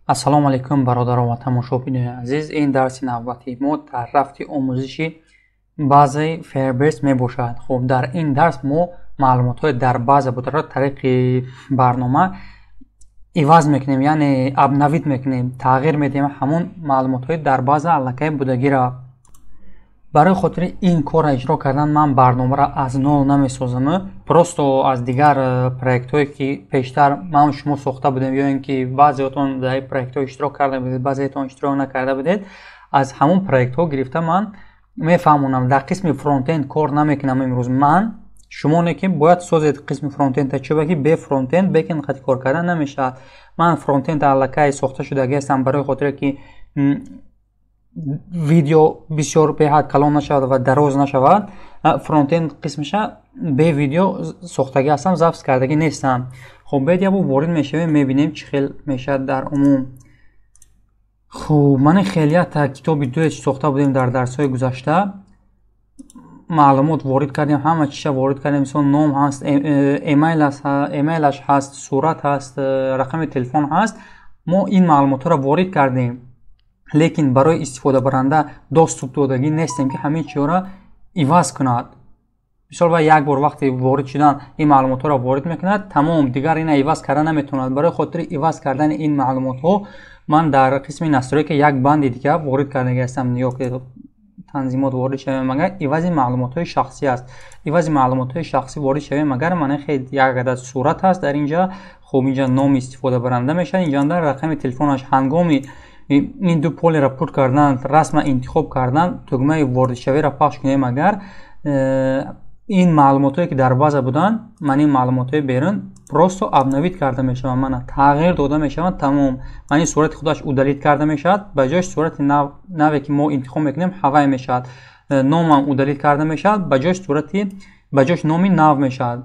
Ассалому алайкум, бародарон ва тамошобинони азиз. Ин дарси навбатии мо дар рафти омӯзиши базаи Firebase мебошад. Хуб, дар ин дарс мо маълумотҳои дар база бударо тариқи барнома иваз мекунем, яъне обновить мекунем, тағйир медиҳем ҳамон маълумотҳои дар база аллакай будагиро. Барои хотири ин корро иҷро кардан ман барномаро аз нол намесозам, просто аз дигар проектҳое, ки пештар ман шумо сохта будем ё ин ки баъзеотон дар ин проектҳо иштирок карда будед, баъзеатон иштирок накарда будед, аз ҳамон проектҳо гирифта ман мефаҳмонам. Дар қисми фронтенд кор намекунам имрӯз ман. Шумо не ки бояд созед қисми фронтенда, чӯба ки бе фронтенд бекенд қати кор кардан намешавад. Ман фронтенд аллакай сохта шудагӣ ҳастам. Барои хотире ки видео бисёр беҳад калон нашавад ва дароз нашавад, фронтенд қисмаша бе видео сохтагӣ ҳастам, запись кардагӣ нестам. Хуб, бед ябо ворид мешавем, мебинем, чӣ хел мешавад дар умум. Хуб, мани хелията китоби дуэч сохта будем. Дар дарсҳои гузашта маълумот ворид кардем, ҳама чиша ворид кардем. Мисол, ном ҳаст, эмейлаш ҳаст, сурат ҳаст, рақами телефон ҳаст. Мо ин маълумотҳоро ворид кардем, лекин барои истифодабаранда доступ додагӣ нестем, ки ҳамин чизҳоро иваз кунад. Мисол, вай як бор вақте ворид шудан ин маълумотҳоро ворид мекунад, тамом, дигар ина иваз карда наметавонад. Барои хотири иваз кардани ин маълумотҳо ман дар қисми настройка як банди дигар ворид кардагӣ ҳастам. Нигоҳ кунед, танзимот ворид шавем агар, ивази маълумотҳои шахсӣ аст. Ивази маълумотҳои шахсӣ ворид шавем агар, мана хел як адад сурат ҳаст дар инҷа. Хуб, инҷа номи истифодабаранда мешавад, инҷа рақами телефонаш. Ҳангоми ин ду полеро пур кардан, расма интихоб кардан, тугмаи воридшавиро пахш кунем агар, ин маълумотҳое, ки дар база буданд, ман ин маълумотҳои берун просто обновить карда мешаванд, мана тағйир дода мешаванд, тамом. Ман ин сурати худаш удалить карда мешавад, ба ҷояш сурати наве, ки мо интихоб мекунем, ҳавай мешавад. Номам удалить карда мешавад, ба ҷояш сурати, ба ҷояш номи нав мешавад.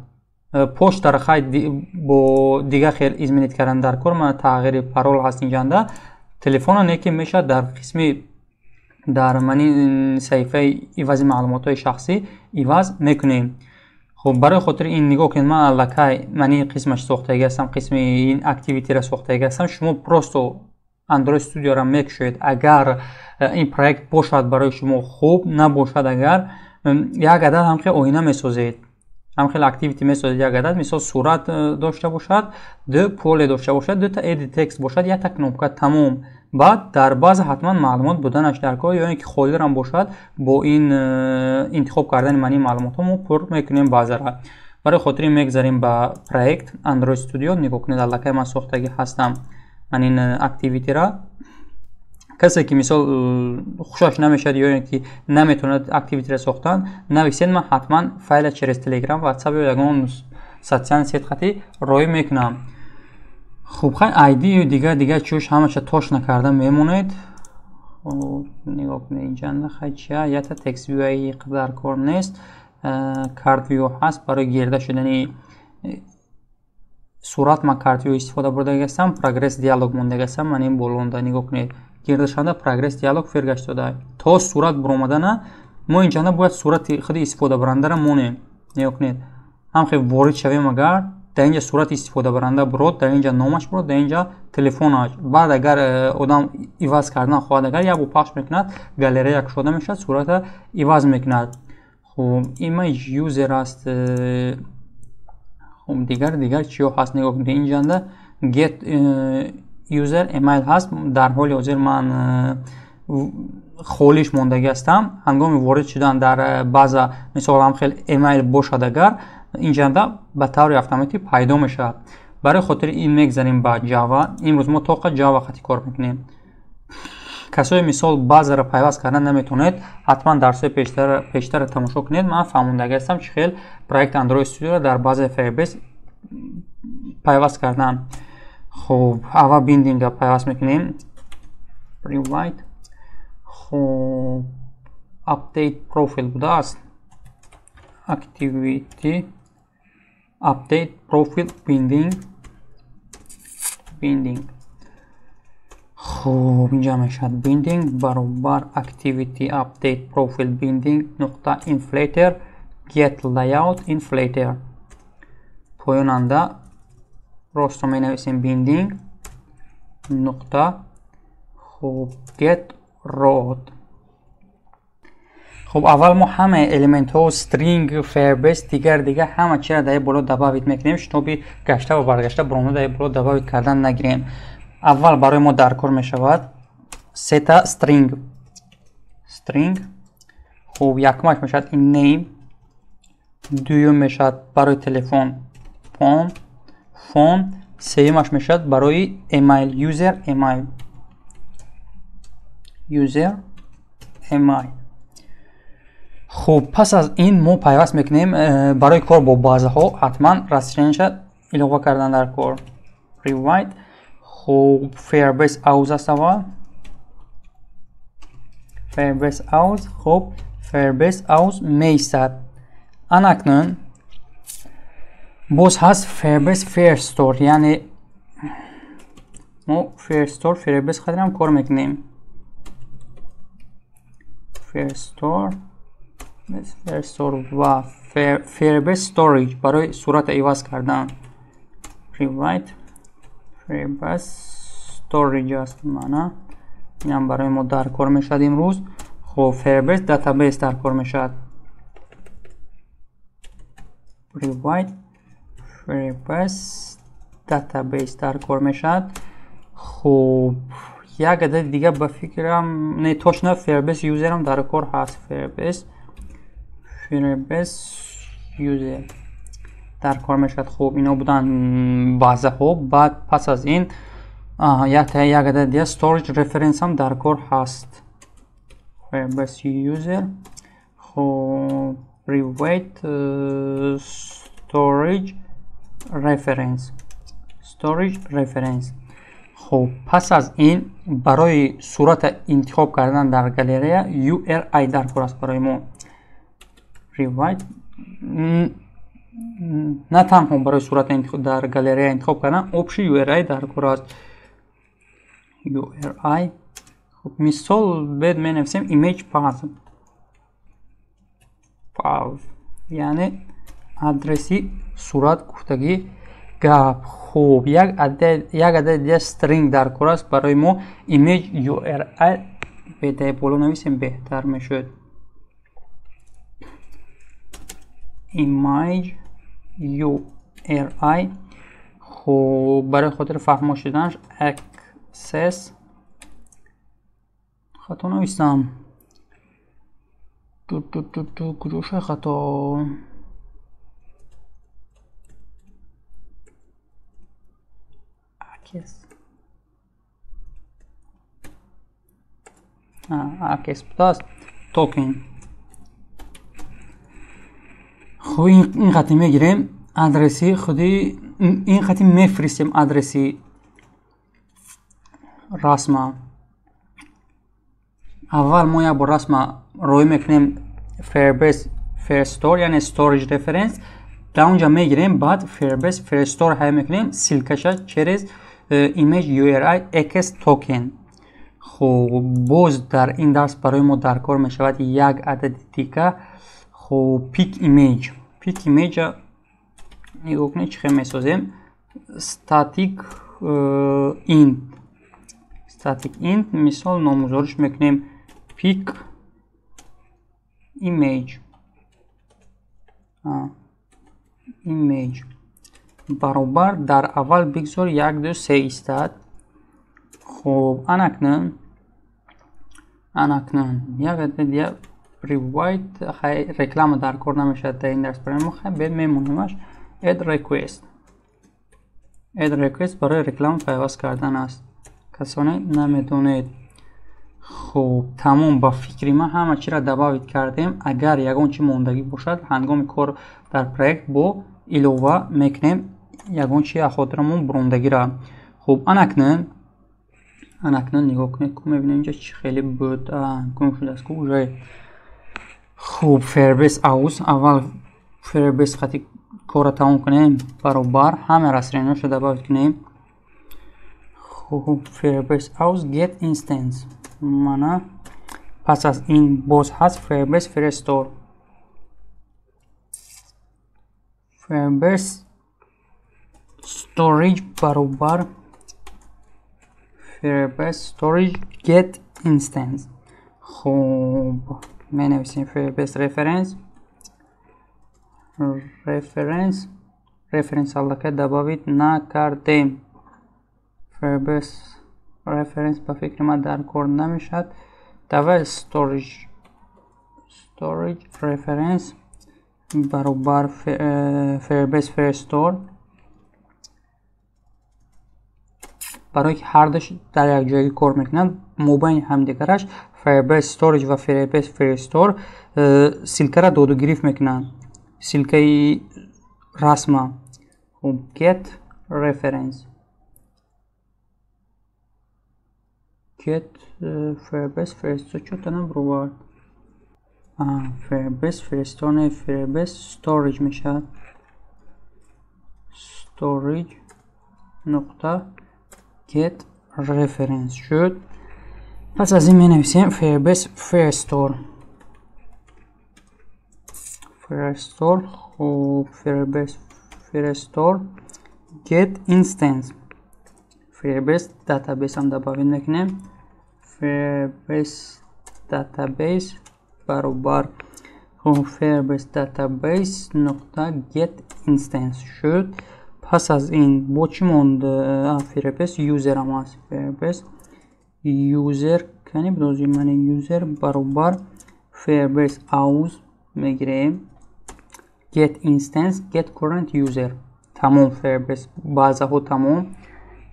Почтаро хай бо дигар хел изменить кардан дар кор, мана тағйири парол ҳаст инҷанда. Телефона не ки мешавад, дар қисми дар мани саҳифаи ивази маълумотҳои шахсӣ иваз мекунем. Хуб, барои хотири ин нигоҳ кунед, ман аллакай мани қисмаш сохтагӣ ҳастам, қисми ин activity-ро сохтагӣ ҳастам. Шумо просто Android Studio-ро мекушоед. Агар ин проект бошад барои шумо хуб, набошад агар, як адад ҳамхел оина месозед, ҳамхел activity месозед як адад. Мисол, сурат дошта бошад, ду поле дошта бошад, дута edit text бошад, якта кнопка, тамом. Баъд дар база ҳатман маълумот буданаш дар кор ё ин ки холирам бошад, бо ин интихоб кардани мани маълумотҳо мо пур мекунем базара. Барои хотири мегзарем ба проект Android Studio. Нигоҳ кунед, аллакай ман сохтагӣ ҳастам ман ин activity-ра. Касе ки мисол хушаш намешавад ё ин ки наметавонад activity-ра сохтан, нависед, ман ҳатман файла через Telegram, WhatsApp ё ягон социальный сеть хати роӣ мекунам. Хуб, хай, ID дигар дигар чӯш ҳамаша точно карда мемонед. Нигоҳ кунед, инҷанда хай чия, ята text view қадар кор нест, card view ҳаст. Барои гирда шудани сурат ман card view истифода бурдаги ҳастам. Прогресс диалог мондаги ҳастам ман ин болонда. Нигоҳ кунед, гирдашаванда прогресс диалог фиргашт дода то сурат буромадана. Мо инҷанда бояд сурати худи истифодабарандаро монем. Нигоҳ кунед, ҳамхел ворид шавем агар, дар инҷа сурати истифодабаранда бурод, дар инҷа номаш бурод, дар инҷа телефонаш. Баъд агар одам иваз кардан хоҳад агар, як бор пахш мекунад, галерея кушода мешавад, сурата иваз мекунад. Хуб, image user аст. Хуб, дигар дигар чиё ҳаст? Нигоҳ кунед, инҷанда get user email ҳаст. Дар ҳоли ҳозир ман холиш мондагӣ ҳастам. Ҳангоми ворид шудан дар база, мисол, ҳамхел email бошад агар, инҷанда ба таври автоматӣ пайдо мешавад. Барои хотири ин мегзарем ба Java. Имрӯз мо тоқа Java хати кор мекунем. Касое, мисол, базаро пайваст кардан наметавонед, ҳатман дарсҳои пештара тамошо кунед. Ман фаҳмондагӣ ҳастам, чӣ хел проект Android Studio дар базаи Firebase пайваст кардан. Хуб, аввал binding-а пайваст мекунем, private. Хуб, update profile будааст, activity update profile binding, binding. Хуб, инҷа мешавад binding баробар activity update profile binding нуқта inflater get layout inflater. Поёнанда ростро менависем binding. Нуқта. Хуб, get root. Хуб, аввал мо ҳамаи элементҳо, string, Firebase, дигар дигар ҳама чиро дар боло добавить мекунем, шитоби гашта ва баргашта буромда дар боло добавить кардан нагирем. Аввал барои мо даркор мешавад сета string. String. Хуб, якумаш мешавад ин name, дуюм мешавад барои телефон phone, сеюмаш мешавад барои email, user email. User email. Хуб, пас аз ин мо пайваст мекунем барои кор бо базаҳо ҳатман расширенияша илова кардан дар кор. Private. Хуб, Firebase auth аст аввал. Firebase auth. Хуб, Firebase auth меистад. Анакнун боз ҳаст Firebase Firestore, яъне мо Firestore Firebase қадрам кор мекунем. Firestore Firestore ва Firebase Storage барои сурата иваз кардан. Private Firebase Storage аст маъна. Инам барои мо дар кор мешавад имрӯз. Хуб, Firebase Database дар кор мешавад. Private Firebase Database дар кор мешавад. Хуб, як адади дига ба фикрам не, точно Firebase User ам дар кор ҳаст. Firebase User дар кор мешавад. Хуб, ино буданд базаҳо. Баъд пас аз ин як адади дига Storage Reference ҳам дар кор ҳаст. Firebase User. Хуб, Private Storage Reference. Storage Reference. Хуб, пас аз ин барои сурата интихоб кардан дар галерея URI дар кор аст барои мо. Private на танҳо барои сурата дар галерея интихоб кардан, общий URI дар кор аст. URI. Хуб, мисол бед менависем image path. Path яъне адреси сурат гуфтагӣ гап. Хуб, як адади дига string дар кор аст барои мо. Image URI бедаи боло нависем беҳтар мешуд. Image URI. Хуб, барои хотири фаҳмо шуданаш access хато нависам. Ту куҷоша хато? Access. Access будааст. Token. Хуб, ин хати мегирем адреси худи, ин хати мефиристем адреси расма. Аввал мо як бор расма роӣ мекунем Firebase Firestore, яъне Storage Reference. Дар онҷа мегирем, баъд Firebase Firestore ҳай мекунем ссилкаша через image URI access token. Хуб, боз дар ин дарс барои мо дар кор мешавад як адади дига. Хуб, pick image. Pick image нигоҳ кунед чӣ хел месозем. Static int. Static int мисол номгузориш мекунем pick image. Image баробар дар аввал бигзор 1 2 3 истад. Хуб, анакнун як адади дига private хай реклама дар кор намешавад дар ин дарс барои мо. Хай бед мемонемаш. Add request. Add request барои реклама пайваст кардан аст. Касоне намедонед. Хуб, тамом, ба фикри ман ҳама чиро добавить кардем. Агар ягон чи мондагӣ бошад, ҳангоми кор дар проект бо илова мекунем ягон чи аз хотирамон бурондагиро. Хуб, анакнун нигоҳ кунед, ку мебинем инҷа чӣ хеле буд. Гум шудааст ку уже. Хуб, Firebase auth. Аввал Firebase хати корро тамом кунем, баробар ҳама расширенияшро добавить кунем. Хуб, Firebase auth get instance. Мана пас аз ин боз ҳаст Firebase Firestore. Firebase storage баробар Firebase storage get instance. Хуб, менависем Firebase reference, reference, reference аллакай добавить накардем. Firebase reference ба фикри ман дар кор намешавад. Давай storage reference баробар Firebase Firestore, барои ки ҳардуш дар якҷоягӣ кор мекунанд, мобайни ҳамдигараш Firebase Storage ва Firebase Firestore ссылкаро доду гирифт мекунанд, ссылкаи расма. Хуб, get reference, get Firebase Firestore чӯта набуровард. Firebase Firestore не, Firebase Storage мешавад. Storage нуқта get reference шуд. Пас аз ин менависем Firebase Firestore, Firestore. Хуб, Firebase Firestore get instance, Firebase database ҳам добавить мекунем. Firebase database баробар Firebase database нуқта get instance шуд. Пас аз ин бо чӣ монд? Firebase user ҳам аст. Firebase user кани бидозӣ, мани user баробар Firebase auth мегирем, get instance, get current user. Тамом, Firebase базаҳо тамом.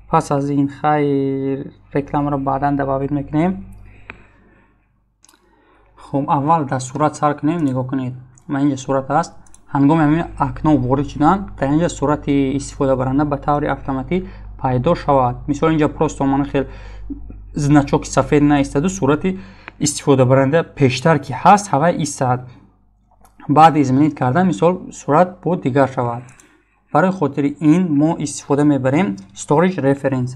Пас аз ин хайр рекламаро баъдан добавить мекунем. Хуб, аввал дар сурат сар кунем. Нигоҳ кунед, ман инҷа сурат аст. Ҳангоми ҳамин окно ворид шудан, дар инҷа сурати истифодабаранда ба таври автоматӣ пайдо шавад. Мисол инҷа просто мана хел значоки сафед наистоду сурати истифодабаранда пештар ки ҳаст ҳавай истад. Баъди изменить кардан мисол сурат бо дигар шавад. Барои хотири ин мо истифода мебарем storage reference.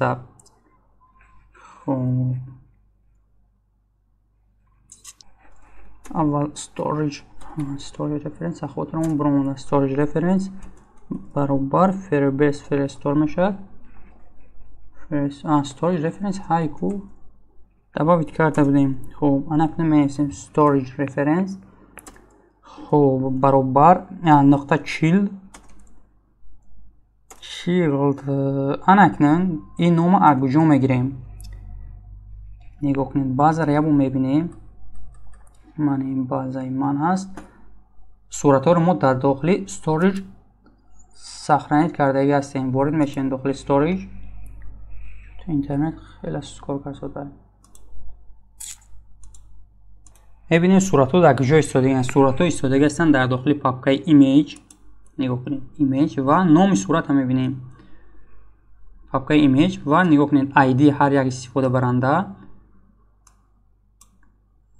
Хуб, аввал storage reference хотирамон биромонда. Storage reference баробар Firebase Firestore мешавад. Storage reference ҳайку добавить карда будем. Хуб, анакне менависем storage reference, хуб, баробар нуқта child. Анакнун ин нома аз куҷо мегирем? Нигоҳ кунед, базаро ябо мебинем. Ман ин базаи ман ҳаст. Суратҳоро мо дар дохили storage сохранить кардагӣ ҳастем. Ворид мешавем дохили storage. То интернет хеле кор кард. Мебинем суратҳо дар куҷо истодагианд. Суратҳо истодагӣ ҳастанд дар дохили папкаи image. Нигоҳ кунед, image ва номи суратро мебинем. Папкаи image ва нигоҳ кунед ID ҳар як истифодабаранда.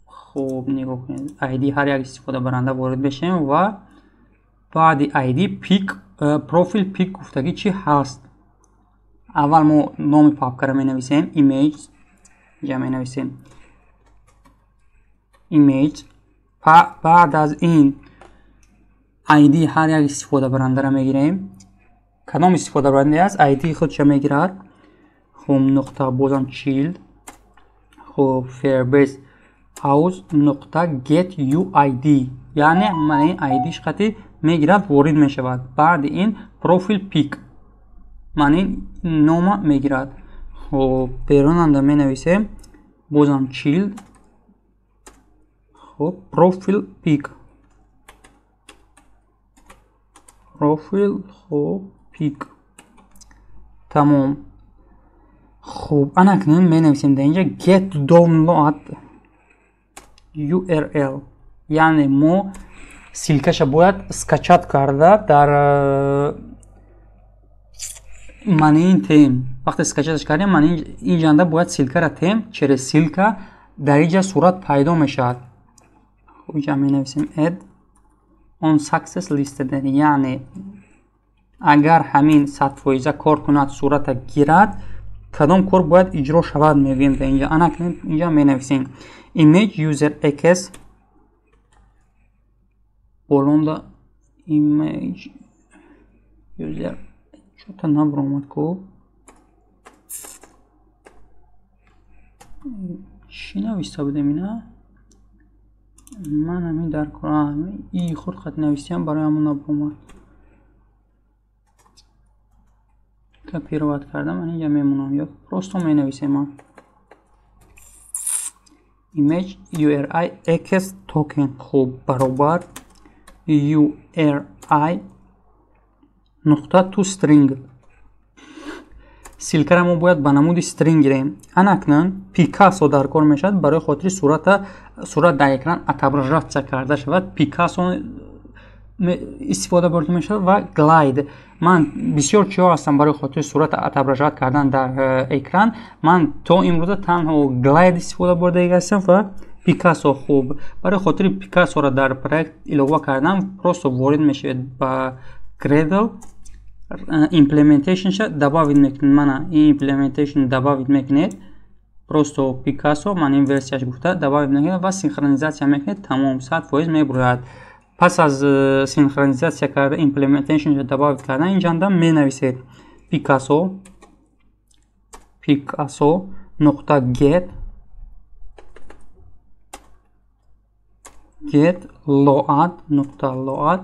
Хуб, нигоҳ кунед, ID ҳар як истифодабаранда ворид мешавем ва баъди ID pic, profile pic гуфтагӣ чӣ ҳаст. Аввал мо номи папкаро менависем image, инҷа менависем image. Баъд аз ин ID ҳар як истифодабарандаро мегирем. Кадом истифодабаранда аст, ID худша мегирад. Хуб, нуқта бозам child, хуб, Firebase house нуқта get uid, яъне ман ин ID-ш қати мегирад, ворид мешавад. Баъди ин profile pic, ман ин нома мегирад. Хуб, берунанда менависем бозам child, хуб, profile pic, profile, хуб, pic. Тамом. Хуб, анакнун менависем дар инҷа get download URL, яъне мо ссылкаша бояд скачать карда дар манин тем. Вақте скачаташ кардем, ман инҷанда бояд ссылкаро тем, через ссылка дар инҷа сурат пайдо мешавад. Хуб, инҷа менависем add on success listed, яъне агар ҳамин 100% кор кунад, сурата гирад, кадом кор бояд иҷро шавад мегӯем дар инҷа. Анакнун инҷа менависем image user x болонда image user чӯта набуромад ку. Чӣ нависта будем ина? Ман ҳамин дар и хурд хат навистиам, барои ҳамон набуромад. Копировать кардам, ман инҷа мемонам ё просто менависем ман. Image URI access token хуб баробар URI нуқта to string. Ссылка ра мо бояд ба намуди string гирем. Анакнун Picasso дар кор мешавад барои хотири сурат дар экран отображаться карда шавад. Picasso истифода бурда мешавад ва Glide. Ман бисёр чиҳо ҳастам барои хотири сурат отображать кардан дар экран. Ман то имрӯза танҳо Glide истифода бурдаги ҳастам ва Picasso. Хуб, барои хотири Picasso-ро дар проект илова кардан просто ворид мешавед ба Gradle, implementation-ша добавить мекунед. Мана ин implementation добавить мекунед. Просто Picasso, ман ин версияш гуфта, добавить мекунед ва синхронизатсия мекунед, тамом, 100% мебурояд. Пас аз синхронизатсия карда, implementation добавить кардан, инҷанда менависед Picasso Picasso нуқта get load нуқта load.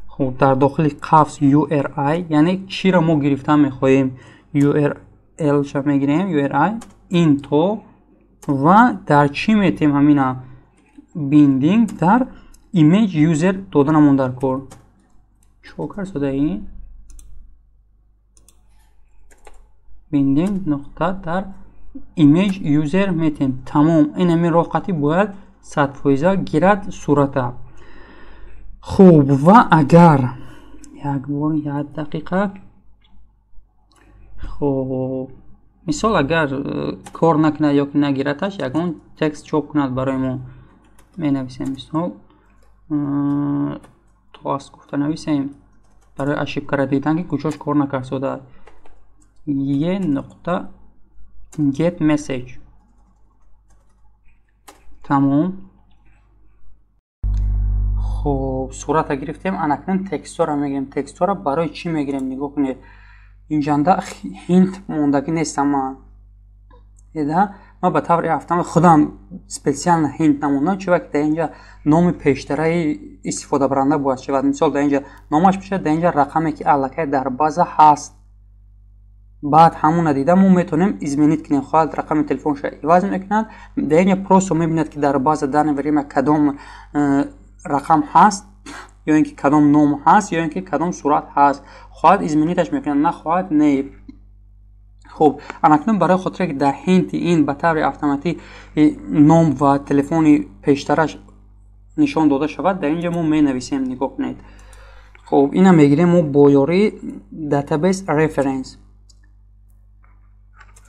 Хуб, дар дохили қафс URI, яъне чиро мо гирифтан мехоҳем, URL-ша мегирем, URI into ва дар чӣ метем ҳамина binding дар image user доданамон дар кор. Чикор кард содаи? Binding нуқта дар image user метем. Тамом, ин ҳамин роҳ қатъи бояд 100% гирад сурата. Хуб, ва агар як бор, як дақиқа, хуб, мисол агар кор накунад ё ки нагираташ, ягон текст чоп кунад барои мо, менависем мисол тоаст гуфта нависем барои ошибка ра дидан, ки куҷош кор накард сода. Е нуқта get message. Тамом. Хуб, сурата гирифтем, анакнун текстора мегирем. Текстора барои чӣ мегирем? Нигоҳ кунед, инҷанда hint мондагӣ нестам ман. Эда ман ба таври автомат худам специально hint намондам, чунки дар инҷа номи пештараи истифодабаранда бояд шавад. Мисол, дар инҷа номаш бошад, дар инҷа рақаме ки аллакай дар база ҳаст. Баъд ҳамона дида мо метавонем изменить кунем, хоҳад рақами телефонша иваз мекунад. Дар инҷа просто мебинад, ки дар база данный время кадом рақам ҳаст, ё ин ки кадом ном ҳаст, ё ин ки кадом сурат ҳаст. Хоҳад изменить аш мекунад, нахоҳад не. Хуб, анакнун барои хотире ки дар hint и ин ба таври автоматӣ ном ва телефони пештараш нишон дода шавад, дар инҷа мо менависем, нигоҳ кунед. Хуб, ина мегирем мо бо ёрии database reference.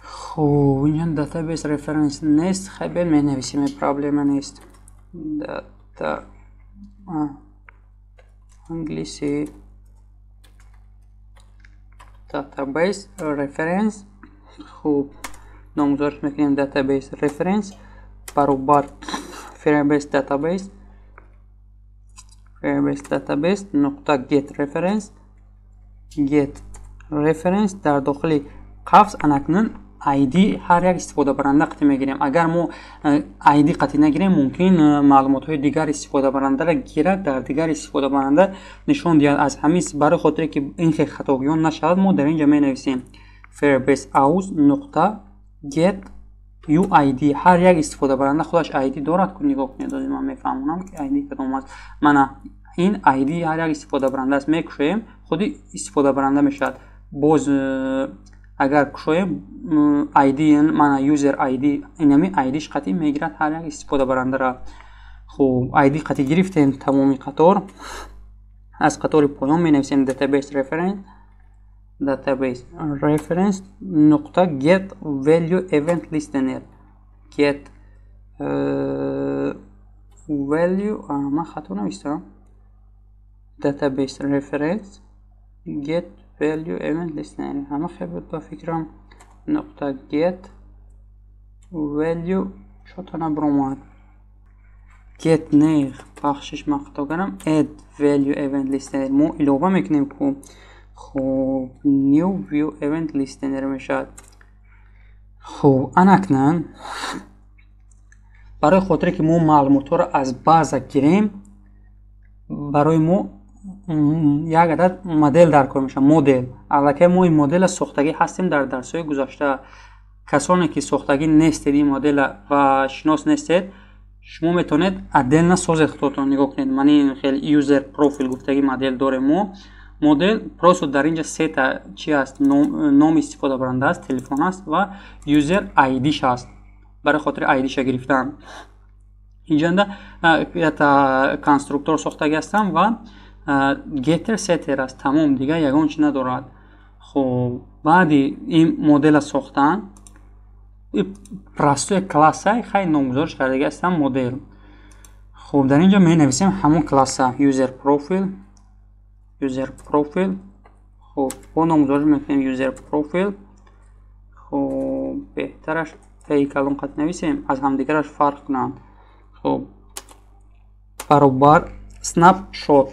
Хуб, инҷа database reference нест, хай бел менависем, проблема нест. Data англиси database reference. Хуб, номгузориш мекунем database reference баробар Firebase database, Firebase database нуқта get reference, get reference дар дохили қафс анакнун ID ҳар як истифодабаранда қатъи мегирем. Агар мо ID қатъи нагирем, мумкин маълумотҳои дигар истифодабарандаро гирад, дар дигар истифодабаранда нишон диҳад. Аз ҳамин барои хотире ки ин хел хатогиён нашавад, мо дар инҷа менависем Firebase auth нуқта get UID. Ҳар як истифодабаранда худаш ID дорад, ку нигоҳ кунед, ҳозир ман мефаҳмонам ки ID кадом аст. Мана ин ID ҳар як истифодабаранда аст, мекушоем, худи истифодабаранда мешавад. Боз агар кушоем ID, мана user ID, инами ID-ш қатъи мегирад ҳар як истифодабарандаро. Хуб, ID қатъи гирифтем тамоми қатор. Аз қатори поён менависем database reference, database reference нуқта get value event listener, get value, ман хато навистам, database reference get value event listener, ҳама хел буд ба фикрам, нуқта get value чота набаромад, get не, бахшиш, ман хато кардам, add value event listener мо илова мекунем ку. Хуб, new view event listener мешавад. Хуб, анакнун Барои хотире ки мо маълумотҳоро аз база гирем, барои мо як адад модел дар кор мешавад. Модел аллакай мо ин модела сохтагӣ ҳастем дар дарсҳои гузашта. Касоне ки сохтагӣ нестед ин модела ва шинос нестед, шумо метавонед отдельно созед худотон. Нигоҳ кунед, ман ин хел user profile гуфтагӣ модел дорем мо. Модел просто дар инҷа сета чи аст? Номи истифодабаранда аст, телефон аст ва user ID-ш аст, барои хотири ID-ша гирифтан. Инҷанда ята конструктор сохтагӣ ҳастам ва getter, setter аст, тамом, дигар ягон чи надорад. Хуб, баъди ин модела сохтан, простой класса хай номгузориш кардагӣ ҳастам модел. Хуб, дар инҷа менависем ҳамон класса user profile, user profile. Хуб, бо номгузориш мекунем user profile. Хуб, беҳтараш пи калон қат нависем, аз ҳамдигараш фарқ кунанд. Хуб, баробар snapshot.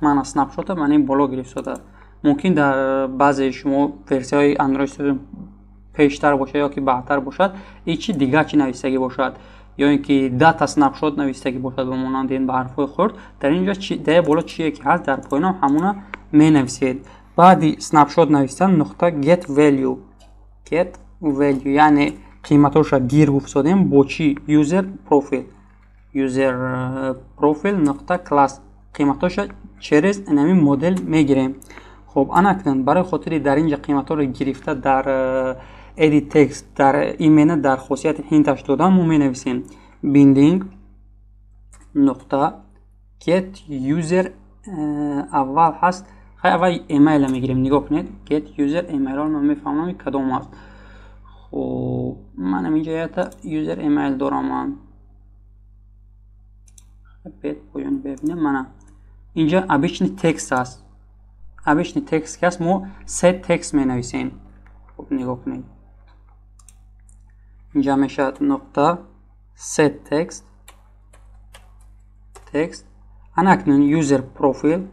Мана snapshot мана ин боло гирифтода. Мумкин дар баъзеи шумо версияҳои Android пештар бошад ё ки баъдтар бошад, и чи дигар чи навистагӣ бошад, ё ин ки data snapshot навистагӣ бошад ба монанди ин ба ҳарфҳои хурд. Дар ин ҷо дар боло чие ки ҳаст, дар поёнам ҳамона менависед. Баъди snapshot навистан нуқта get value, get value, яъне қиматҳоша гир гуфтодем бо чи? User profile, user profile нуқта class, қиматҳоша через инами модел мегирем. Хуб, анакнун барои хотири дар инҷа қиматҳоро гирифта дар edit text, дар именно дар хосияти hint аш додан, мо менависем binding нуқта get user. Аввал ҳаст, хай, аввал email мегирем. Нигоҳ кунед, get user email ман мефаҳмам кадом аст. Хуб, манам инҷа ята user email дорам ман. Бед поён бибинем, мана инҷа обычный текст аст. Обычный текст ки аст, мо set text менависем. Хуб, нигоҳ кунед, инҷа мешавад нуқта set text, text. Анакнун user profile,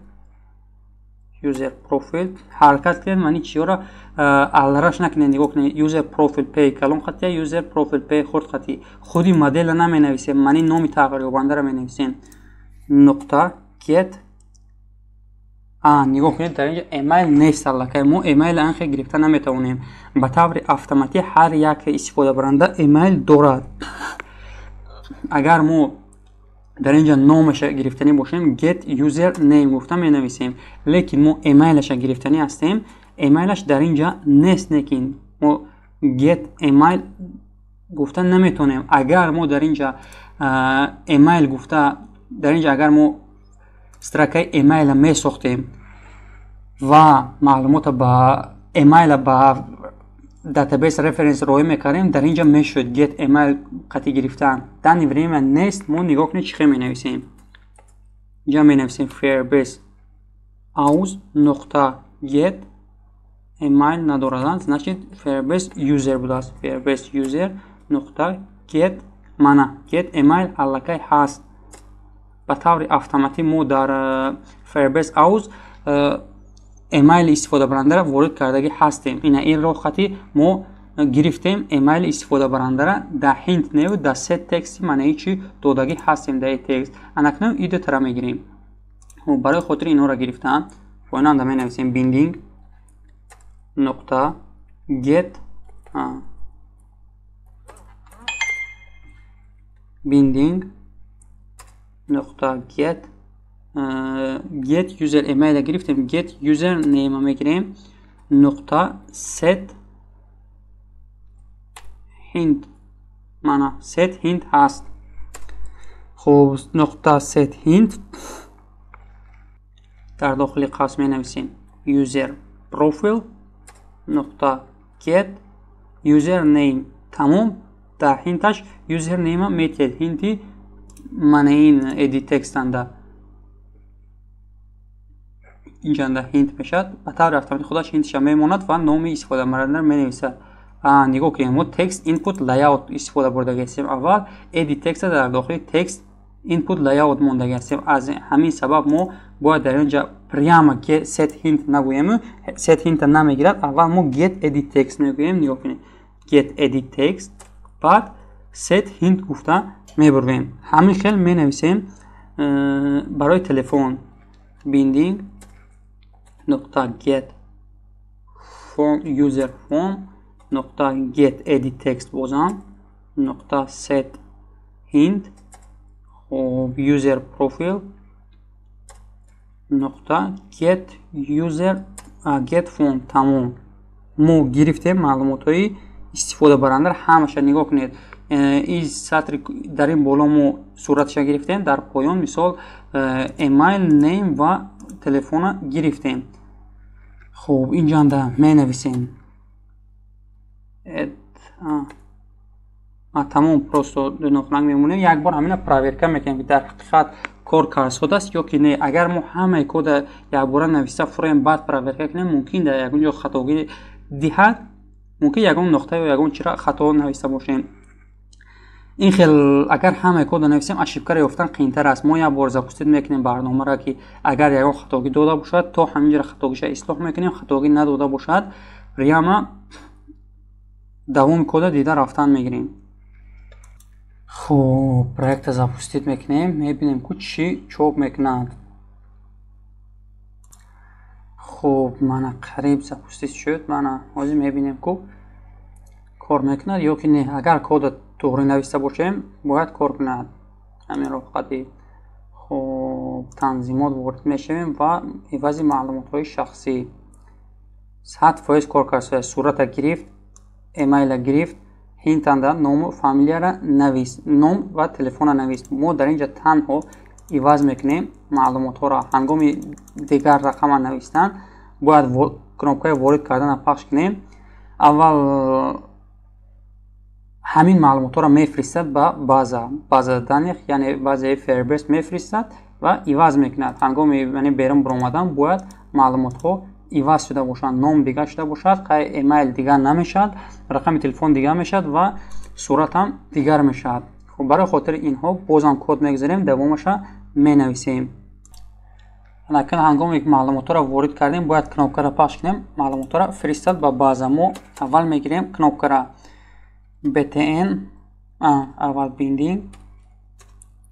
user profile. Ҳаракат кунед, мани чиёро алраш накунед. Нигоҳ кунед, user profile п калон хатия, user profile п хурд хати. Худи модела наменависем, мани номи тағйирёбандаро менависем. Нуқта get. Нигоҳ кунед, дар инҷа email нест. Аллакай мо email анхе гирифта наметавонем. Ба таври автоматӣ ҳар як истифодабаранда email дорад. Агар мо дар инҷа номаша гирифтанӣ бошем, get user name гуфта менависем, лекин мо email аша гирифтанӣ ҳастем, email аш дар инҷа нест, лекин мо get email гуфта наметавонем. Агар мо дар инҷа email гуфта, дар инҷа агар мо строкаи email а месохтем ва маълумота ба email а ба database reference роҳӣ мекардем, дар инҷа мешуд get email қатъи гирифтан. Данный время нест. Мо, нигоҳ кунед, чӣ хел менависем. Инҷа менависем firebase auth нуқта get email надораданд, значит, firebase user будааст. Firebase user нуқта get, мана get email аллакай ҳаст. Ба таври автоматӣ мо дар firebase auth email и истифодабарандаро ворид кардагӣ ҳастем. Ина ин роҳхати мо гирифтем email и истифодабарандара дар hint неву дар set text и манаи чи додагӣ ҳастем дар текст. Анакнун и дутара мегирем. Барои хотири инҳоро гирифтан поёнанда менависем binding нуқта get, binding нуқта get, get user email гирифтем, get user name мегирем, нуқта set hint. Мана set hint ҳаст. Хуб, нуқта set hint, дар дохили қавс менависем user profile нуқта get user name. Тамом, дар hint аш user name метиҳед, hint и мана ин edit text анда инҷанда hint мешавад. Ба таври автоматӣ худаш hint ша мемонад ва номи истифодабарандаро менависад. Нигоҳ кунед, мо text input layout истифода бурдаги ҳастем. Аввал edit text дар дохили text input layout мондаги ҳастем. Аз ҳамин сабаб мо бояд дар инҷа прямо set hint нагӯем, set hint намегирад. Аввал мо get edit text мегӯем. Нигоҳ кунед, get edit text, баъд Set hint гуфта мебурвем. Ҳамин хел менависем барои телефон binding нуқта get phone user phone нуқта get edit text бозам нуқта set hint хоб user profile нуқта get user get phone. Тамом, мо гирифтем маълумотҳои истифодабарандаро ҳамаша. Нигоҳ кунед, ин сатри дар ин боло мо суратша гирифтем, дар поён мисол email, name ва телефона гирифтем. Хуб, инҷанда менависем тамом, просто дунохунак мемонем. Як бор ҳамина проверка мекунем, ки дар ҳақиқат кор карсодааст ё ки не. Агар мо ҳамаи кода якбора нависта фуроем, баъд проверка кунем, мумкин дар ягон ҷо хатогӣ диҳад, мумкин ягон нуқта ё ягон чиро хато нависта бошем. Ин хел агар ҳамаи кода нависем, ошибкаро ёфтан қиинтар аст. Мо як бор запустить мекунем барномаро, ки агар ягон хатогӣ дода бошад, то ҳамин ҷоро хатогиша ислоҳ мекунем. Хатогӣ надода бошад, прямо давоми кода дида рафтан мегирем. Хуб, проекта запустить мекунем, мебинем, ку чӣ чоп мекунад. Хуб, мана қариб запустить шуд. Мана ҳозир мебинем, ку кор мекунад ё ки не. Агар кода туғри нависта бошем, бояд кор кунад ҳамин роҳқати. Хуб, танзимот ворид мешавем ва ивази маълумотҳои шахсӣ 100% кор кард. Сурата гирифт, эмайла гирифт, ҳинтанда ному фамилияра навис, ном ва телефона навис. Мо дар ин ҷо танҳо иваз мекунем маълумотҳоро. Ҳангоми дигар рақама навистан бояд кнопкаи ворид кардана пахш кунем. Аввал ҳамин маълумотҳоро мефиристад ба база данных, яъне базаи Firebase мефиристад ва иваз мекунад. Ҳангоми яъне берун баромадан бояд маълумотҳо иваз шуда бошанд, ном дигар шуда бошад, қай эмайл дигар намешавад, рақами телефон дигар мешавад ва суратам дигар мешавад. Хуб, барои хотири инҳо бозам код мегузарем, давомаша менависем. Акнун ҳангоме ки маълумотҳоро ворид кардем, бояд кнопкаро пахш кунем, маълумотҳоро фиристад ба база. Мо аввал мегирем кнопкара btn, аввал binding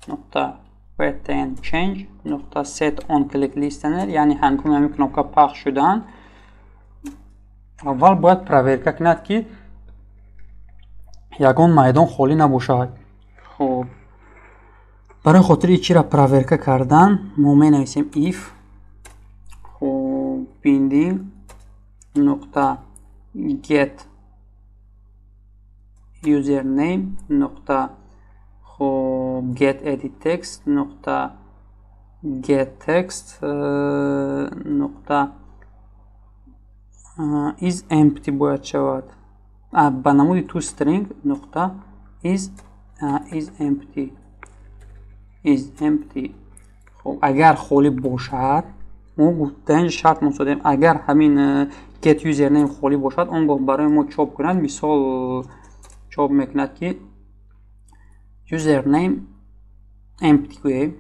нуқта btn change нуқта set on click listener, яъне ҳангоми ҳамин кнопка пахш шудан аввал бояд проверка кунад, ки ягон майдон холӣ набошад. Хуб, барои хотири чиро проверка кардан мо менависем if хуб binding нуқта get username нуқта хуб get edit text нуқта get text нуқта is empty бояд шавад, ба намуди toString нуқта is empty is empty. Хуб, агар холӣ бошад, мо дар инҷо шарт монсодем, агар ҳамин get username холӣ бошад, он гоҳ барои мо чоп кунад. Мисол чоп мекунад, ки username empty гӯем.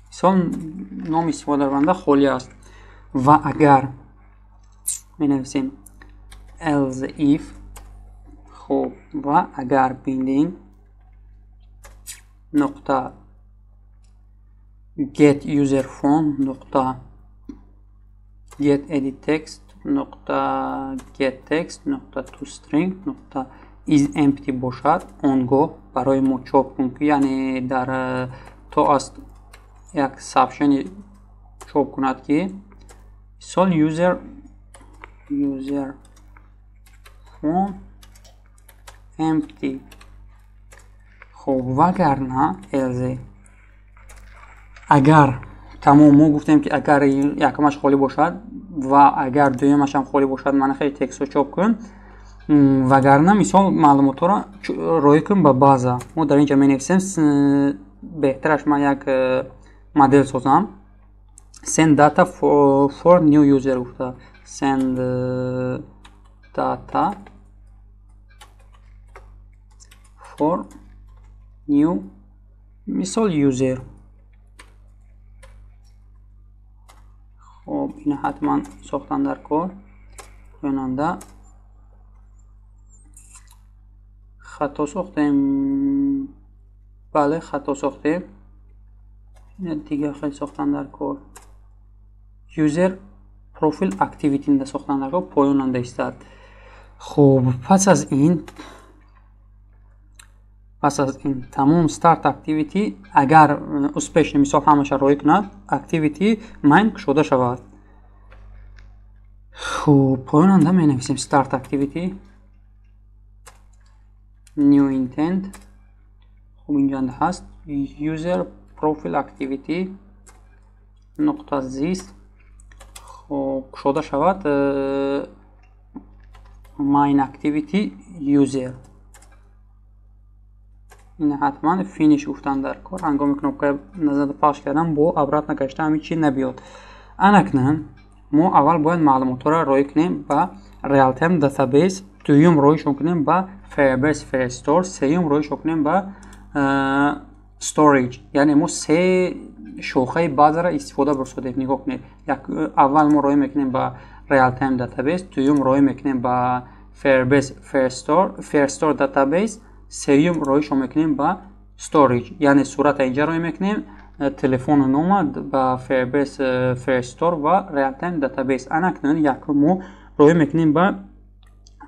Мисол номи истифодабаранда холӣ аст. Ва агар менависем else if хуб ва агар binding нуқта get user phone нуқта get edit text нуқта get text нуқта toString нуқта is empty бошад, он гоҳ барои мо чоп кун, ки яъне дар то аст як сообщение чоп кунад, ки мисол user phone empty. Хуб, вагарна else агар тамом, мо гуфтем, ки агар якумаш холӣ бошад ва агар дуюмашам холӣ бошад, мана хеле текстҳо чоп кун, вагарна мисол маълумотҳоро роӣ кун ба база. Мо дар ин ҷо менависем, беҳтараш ман як модел созам, send data for new user гуфта, send data for new мисол user. Хуб, ина ҳатман сохтан дар кор. Поёнанда хато сохтем. Бале, хато сохтем. Дигар хел сохтан дар кор. User profile activity да сохтан дар кор, поёнанда истад. Хуб, пас аз ин тамом start activity агар успешно, мисол, ҳамаша роӣ кунад, activity main кушода шавад. Хуб, поёнанда менависем start activity new intent. Хуб, инҷанда ҳаст user profile activity нуқта this. Хуб, кушода шавад main activity user. Ин ҳатман finish гуфтан дар кор. Ҳангоми кнопкаи назар пахш кардан, бо обратно гашта ҳамин чи набиёд. Анакнун мо аввал бояд маълумотҳоро роӣ кунем ба realtime database, дуюм роишон кунем ба Firebase Firestore, сеюм роишон кунем ба storage. Яъне мо се шохаи базаро истифода бурсодем. Нигоҳ кунед, аввал мо роӣ мекунем ба realtime database, дуюм роӣ мекунем ба Firebase Firestore database, сеюм роишон мекунем ба storage. Яъне сурата инҷа роӣ мекунем, телефону нома ба Firebase Firestore ва realtime database. Анакнун якум мо роӣ мекунем ба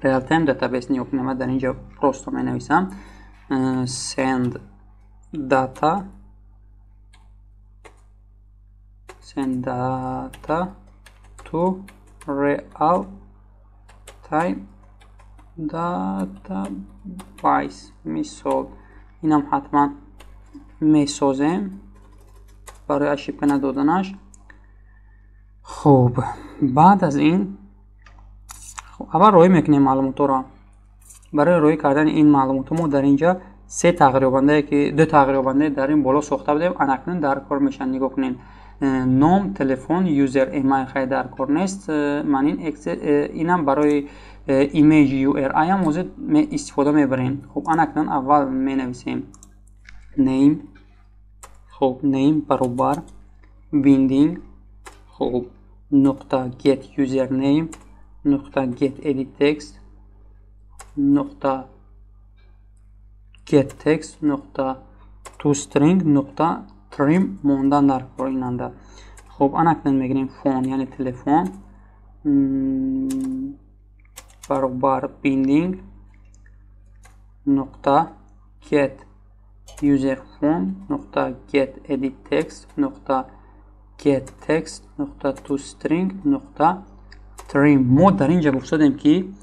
realtime database. Нигоҳ кунем, ман дар инҷа просто менависам send data to real time database. Мисол, инам ҳатман месозем барои ошибка надоданаш. Хуб, баъд аз ин аввал роӣ мекунем маълумотҳоро. Барои роӣ кардани ин маълумотҳо мо дар инҷа се тағйирёбандае, ки ду тағйирёбандае дар ин боло сохта будем, анакнун дар кор мешаванд. Нигоҳ кунед: ном, телефон, user email хай дар кор нест. Ман ин инам барои image URI ам ҳозир истифода мебарем. Хуб, анакнун аввал менависем name. Хуб, name баробар binding, хуб, нуқта get username нуқта get edit text нуқта get text нуқта toString нуқта trim мондан дар кор инанда. Хуб, анакнун мегирем phone, яъне телефон, баробар binding нуқта get user phone нуқта get edit text нуқта get text нуқта toString нуқта trim. Мо дар ин ҷа гуфтодем, ки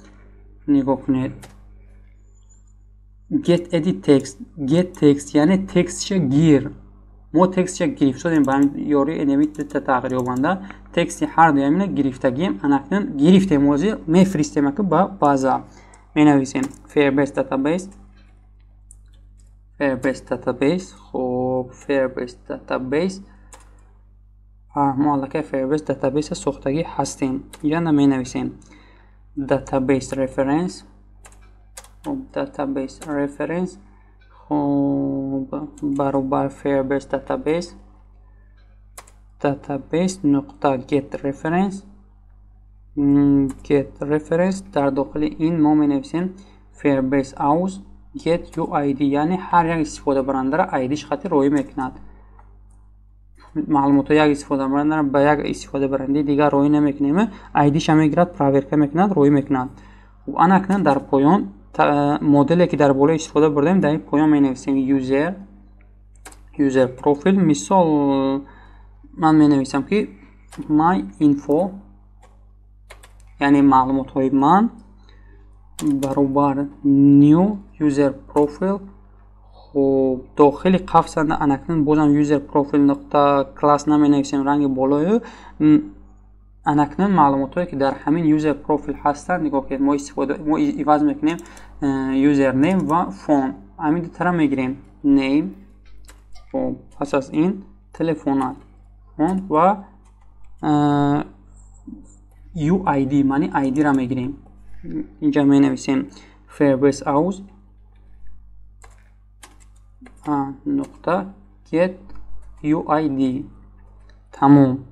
нигоҳ кунед, get edit text, get text, яъне текстша гир. Мо текстша гирифтодем ба ёрии энеми дута тағйирёбанда. Тексти ҳар дуямина гирифтагием. Анакнун гирифтем, ҳозир мефиристем ака ба база. Менависем Firebase database, Firebase database. Хуб, Firebase database, мо аллакай Firebase database сохтагӣ ҳастем. Инҷа менависем database reference. Хуб, database reference, хуб, баробар Firebase database database нуқта get reference, get reference. Дар дохили ин мо менависем Firebase auth get uid, яъне ҳар як истифодабарандаро id-ш хати роӣ мекунад. Маълумотҳо як истифодабарандаро ба як истифодабарандаи дигар роӣ намекунем, id-ша мегирад, проверка мекунад, роӣ мекунад. Хуб, анакнун дар поён моделе, ки дар боло истифода бурдем, дар ин поён менависем user profile. Мисол, ман менависам, ки my info, яъне маълумотҳои ман, баробар new user profile. Хуб, дохили қавсанда анакнун бозам user profile нуқта класс наменависем, ранги болою. Анакнун маълумотҳое, ки дар ҳамин user profile ҳастанд, нигоҳ кунед, мо истифода мо иваз мекунем user name ва phone. Ҳамин дутара мегирем: name, хуб, пас аз ин телефона, phone ва uid, маъни id-ра мегирем. Инҷа менависем Firebase auth нуқта get uid. Тамом.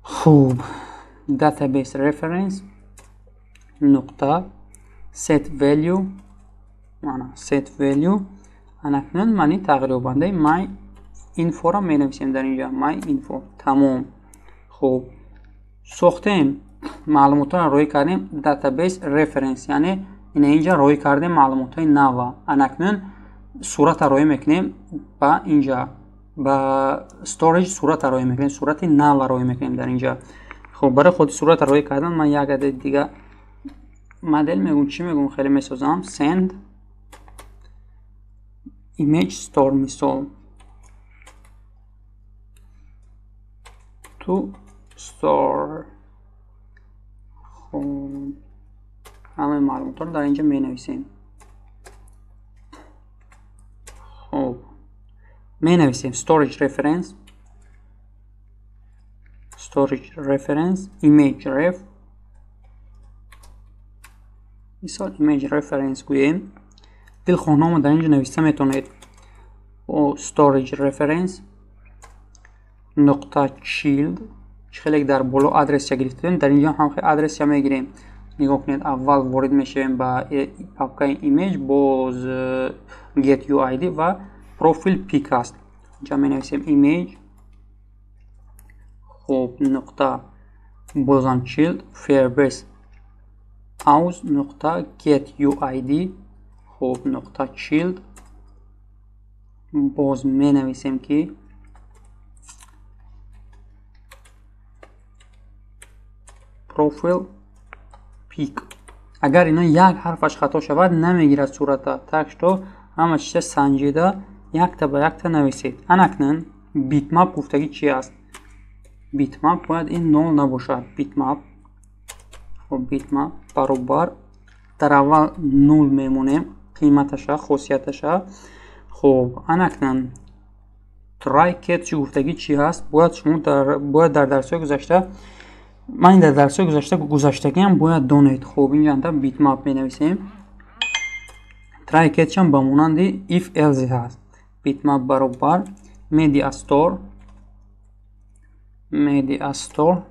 Хуб. Database reference нуқта set value, мана set value. Анакнун мани тағйирёбандаи my info-ро менависем дар инҷа, my info. Тамом. Хуб, сохтем, маълумотҳоро роҳӣ кардем database reference, яъне ина инҷа роҳӣ кардем маълумотҳои нава. Анакнун суратро роҳӣ мекунем ба инҷа, ба storage суратро роҳӣ мекунем, сурати нава роҳӣ мекунем дар инҷа. Хуб, барои худи суратро роҳӣ кардан ман як адад дига модел мегӯм, чӣ мегӯм, хеле месозам. Send image store мисол to store. Хуб, ҳамаи маълумотҳоро дар инҷа менависем. Хуб, менависем storage reference, storage reference image ref, мисол image reference гӯем. Дилхоҳнома дар инҷо нависта метавонед. Бо storage reference нуқта child, хеле дар боло адресша гирифтем, дар инҷо ҳам хеле адресша мегирем. Нигоҳ кунед, аввал ворид мешавем ба папкаи image, боз get uid ва profile pic аст. Инҷа менависем image, хуб, нуқта бозам child firebase house нуқта get uid, хуб, нуқта child, боз менависем ки profile pic. Агар ино як ҳарфаш хато шавад, намегирад сурата. Так что ҳама чиза санҷида якта ба якта нависед. Анакнун bitmap гуфтагӣ чи аст? Bitmap бояд ин нол набошад. Bitmap, хуб, bitmap баробар дар аввал нул мемонем қиматаша, хосияташа. Хуб, анакнун try catch гуфтагӣ чи ҳаст? Бояд шумо бояд дар дарсҳои гузашта, ман дар дарсҳои гузашта гузаштагиам бояд донед. Хуб, инҷа bitmap менависем. Try catch-ам ба монанди if else ҳаст. Bitmap баробар media store, media store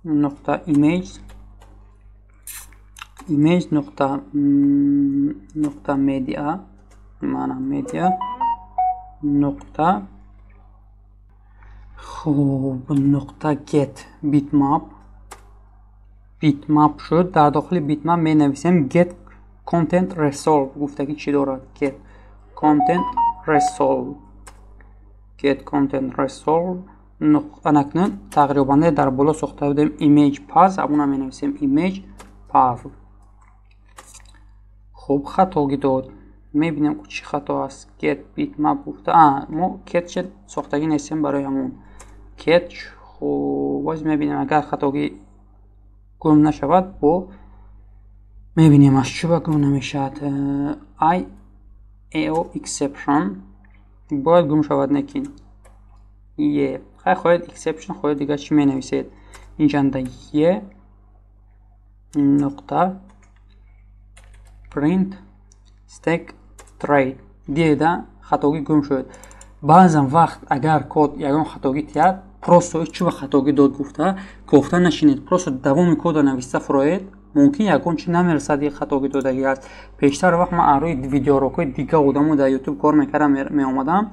нуқта image, image нуқта нуқта media, мана media нуқта, хуб, нуқта get bitmap. Bitmap шуд. Дар дохили bitmap менависем get content resolve гуфтагӣ чӣ дорад? Get content resolve, get content resolve. Анакнун тағйирёбандаи дар боло сохта будем image path, ҳамона менависем image path. Хуб, хатогӣ дод. Мебинем чӣ хато аст. Get bitmap гуфта, мо catch сохтагӣ нестем барои ҳамон catch. Хуб, боз мебинем, агар хатогӣ гум нашавад, бо мебинем аз чӣ ба гум намешавад. I eo exception бояд гум шавад, некин е хай хоҳед exception, хоҳед дигар чӣ менависед. Инҷанда е нуқта print stack tray. Дида, хатогӣ гум шуд. Баъзан вақт агар код ягон хатогӣ тиҳад, просто чӣ ба хатогӣ дод гуфта кофта нашинед, просто давоми кода нависта фуроед, мумкин ягон чи намерасад, ин хатогӣ додагӣ аст. Пештар вақт ман аз рӯи видеоурокҳои дига одамо дар ютуб кор мекардам, меомадам,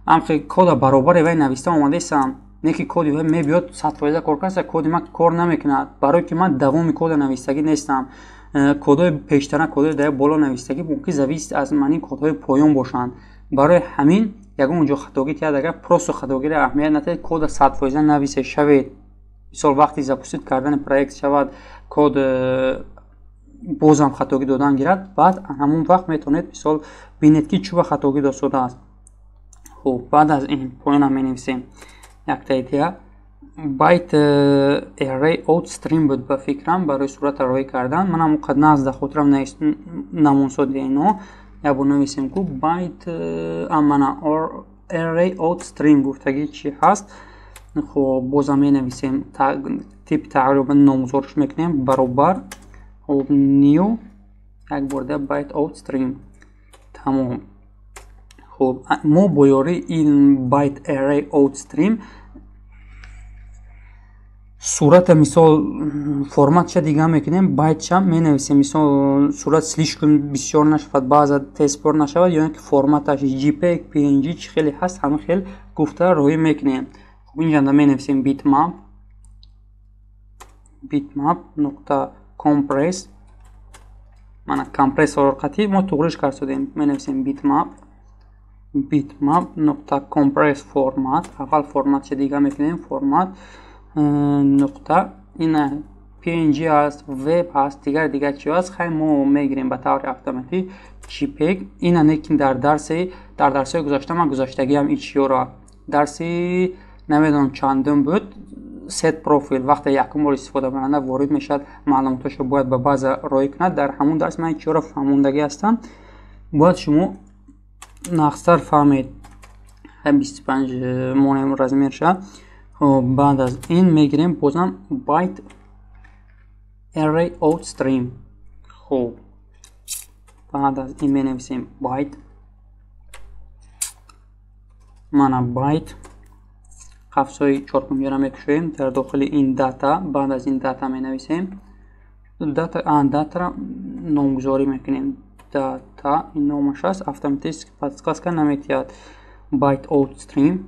амхи кода баробари вай нависта омадаистам, не ки коди вай мебиёд 100% кор карда, коди ман кор намекунад, барое ки ман давоми кода навистагӣ нестам. Кодҳои пештара, кодҳои дар боло навистагӣ мумкин зависит аз манин кодҳои поён бошанд. Барои ҳамин ягон ҷо хатогӣ тиҳад, агар просто хатогиро аҳамият надиҳед, кода 100% нависе шавед. Мисол вақти запустить кардани проект шавад, код бозам хатогӣ додан гирад, баъд ҳамон вақт метавонед мисол бинед ки чӣ ба хатогӣ додшудааст. Хуб, баъд аз ин поёнам менависем якта идея. Byte array out stream буд ба фикрам барои сурата роҳӣ кардан. Манам он қадр нағз дар хотирам намонсоди ино. Як бор нависем ку byte мана array out stream гуфтагӣ чӣ ҳаст. Хуб, бозам менависем типи тағйирёбанда номгузориш мекунем баробар, хуб, new як бор дигар byte out stream. Тамом. Хуб, мо бо ёрии ин byte array out stream Сурата мисол форматша дига мекунем, байтша менависем. Мисол, сурат слишком бисёр нашавад, баъза тез пур нашавад, ё ин ки форматаш JPEG, PNG чӣ хеле ҳаст, ҳама хел гуфта роҳӣ мекунем. Хуб, инҷанда менависем bitmap, bitmap нуқта compress. Мана компрессор қатӣ мо туғриш кардем. Менависем bitmap, bitmap нуқта compress format. Аввал форматша дига мекунем, формат нуқта ина PNG аст, веб ҳаст, дигар дигар чиҳо аст. Хай, мо мегирем ба таври автоматӣ JPEG. Ина лекин дар дарсҳои гузашта ман гузаштагиам ин чиҳоро, дарси намедонам чандум буд, set profile, вақте якум бор истифодабаранда ворид мешавад, маълумоташро бояд ба база роӣ кунад. Дар ҳамун дарс ман ин чиҳоро фаҳмондагӣ ҳастам, бояд шумо нақстар фаҳмед. 25 монем размерша. Хоб, баъд аз ин мегирем бозам byte array out stream. Хуб, баъд аз ин менависем byte, мана byte, қафсҳои чоркунҷара мекушоем, дар дохили ин data, баъд аз ин data менависем data, датара номгузорӣ мекунем. Data ин номаш аст, автоматически подсказка наметиҳад. Byte out stream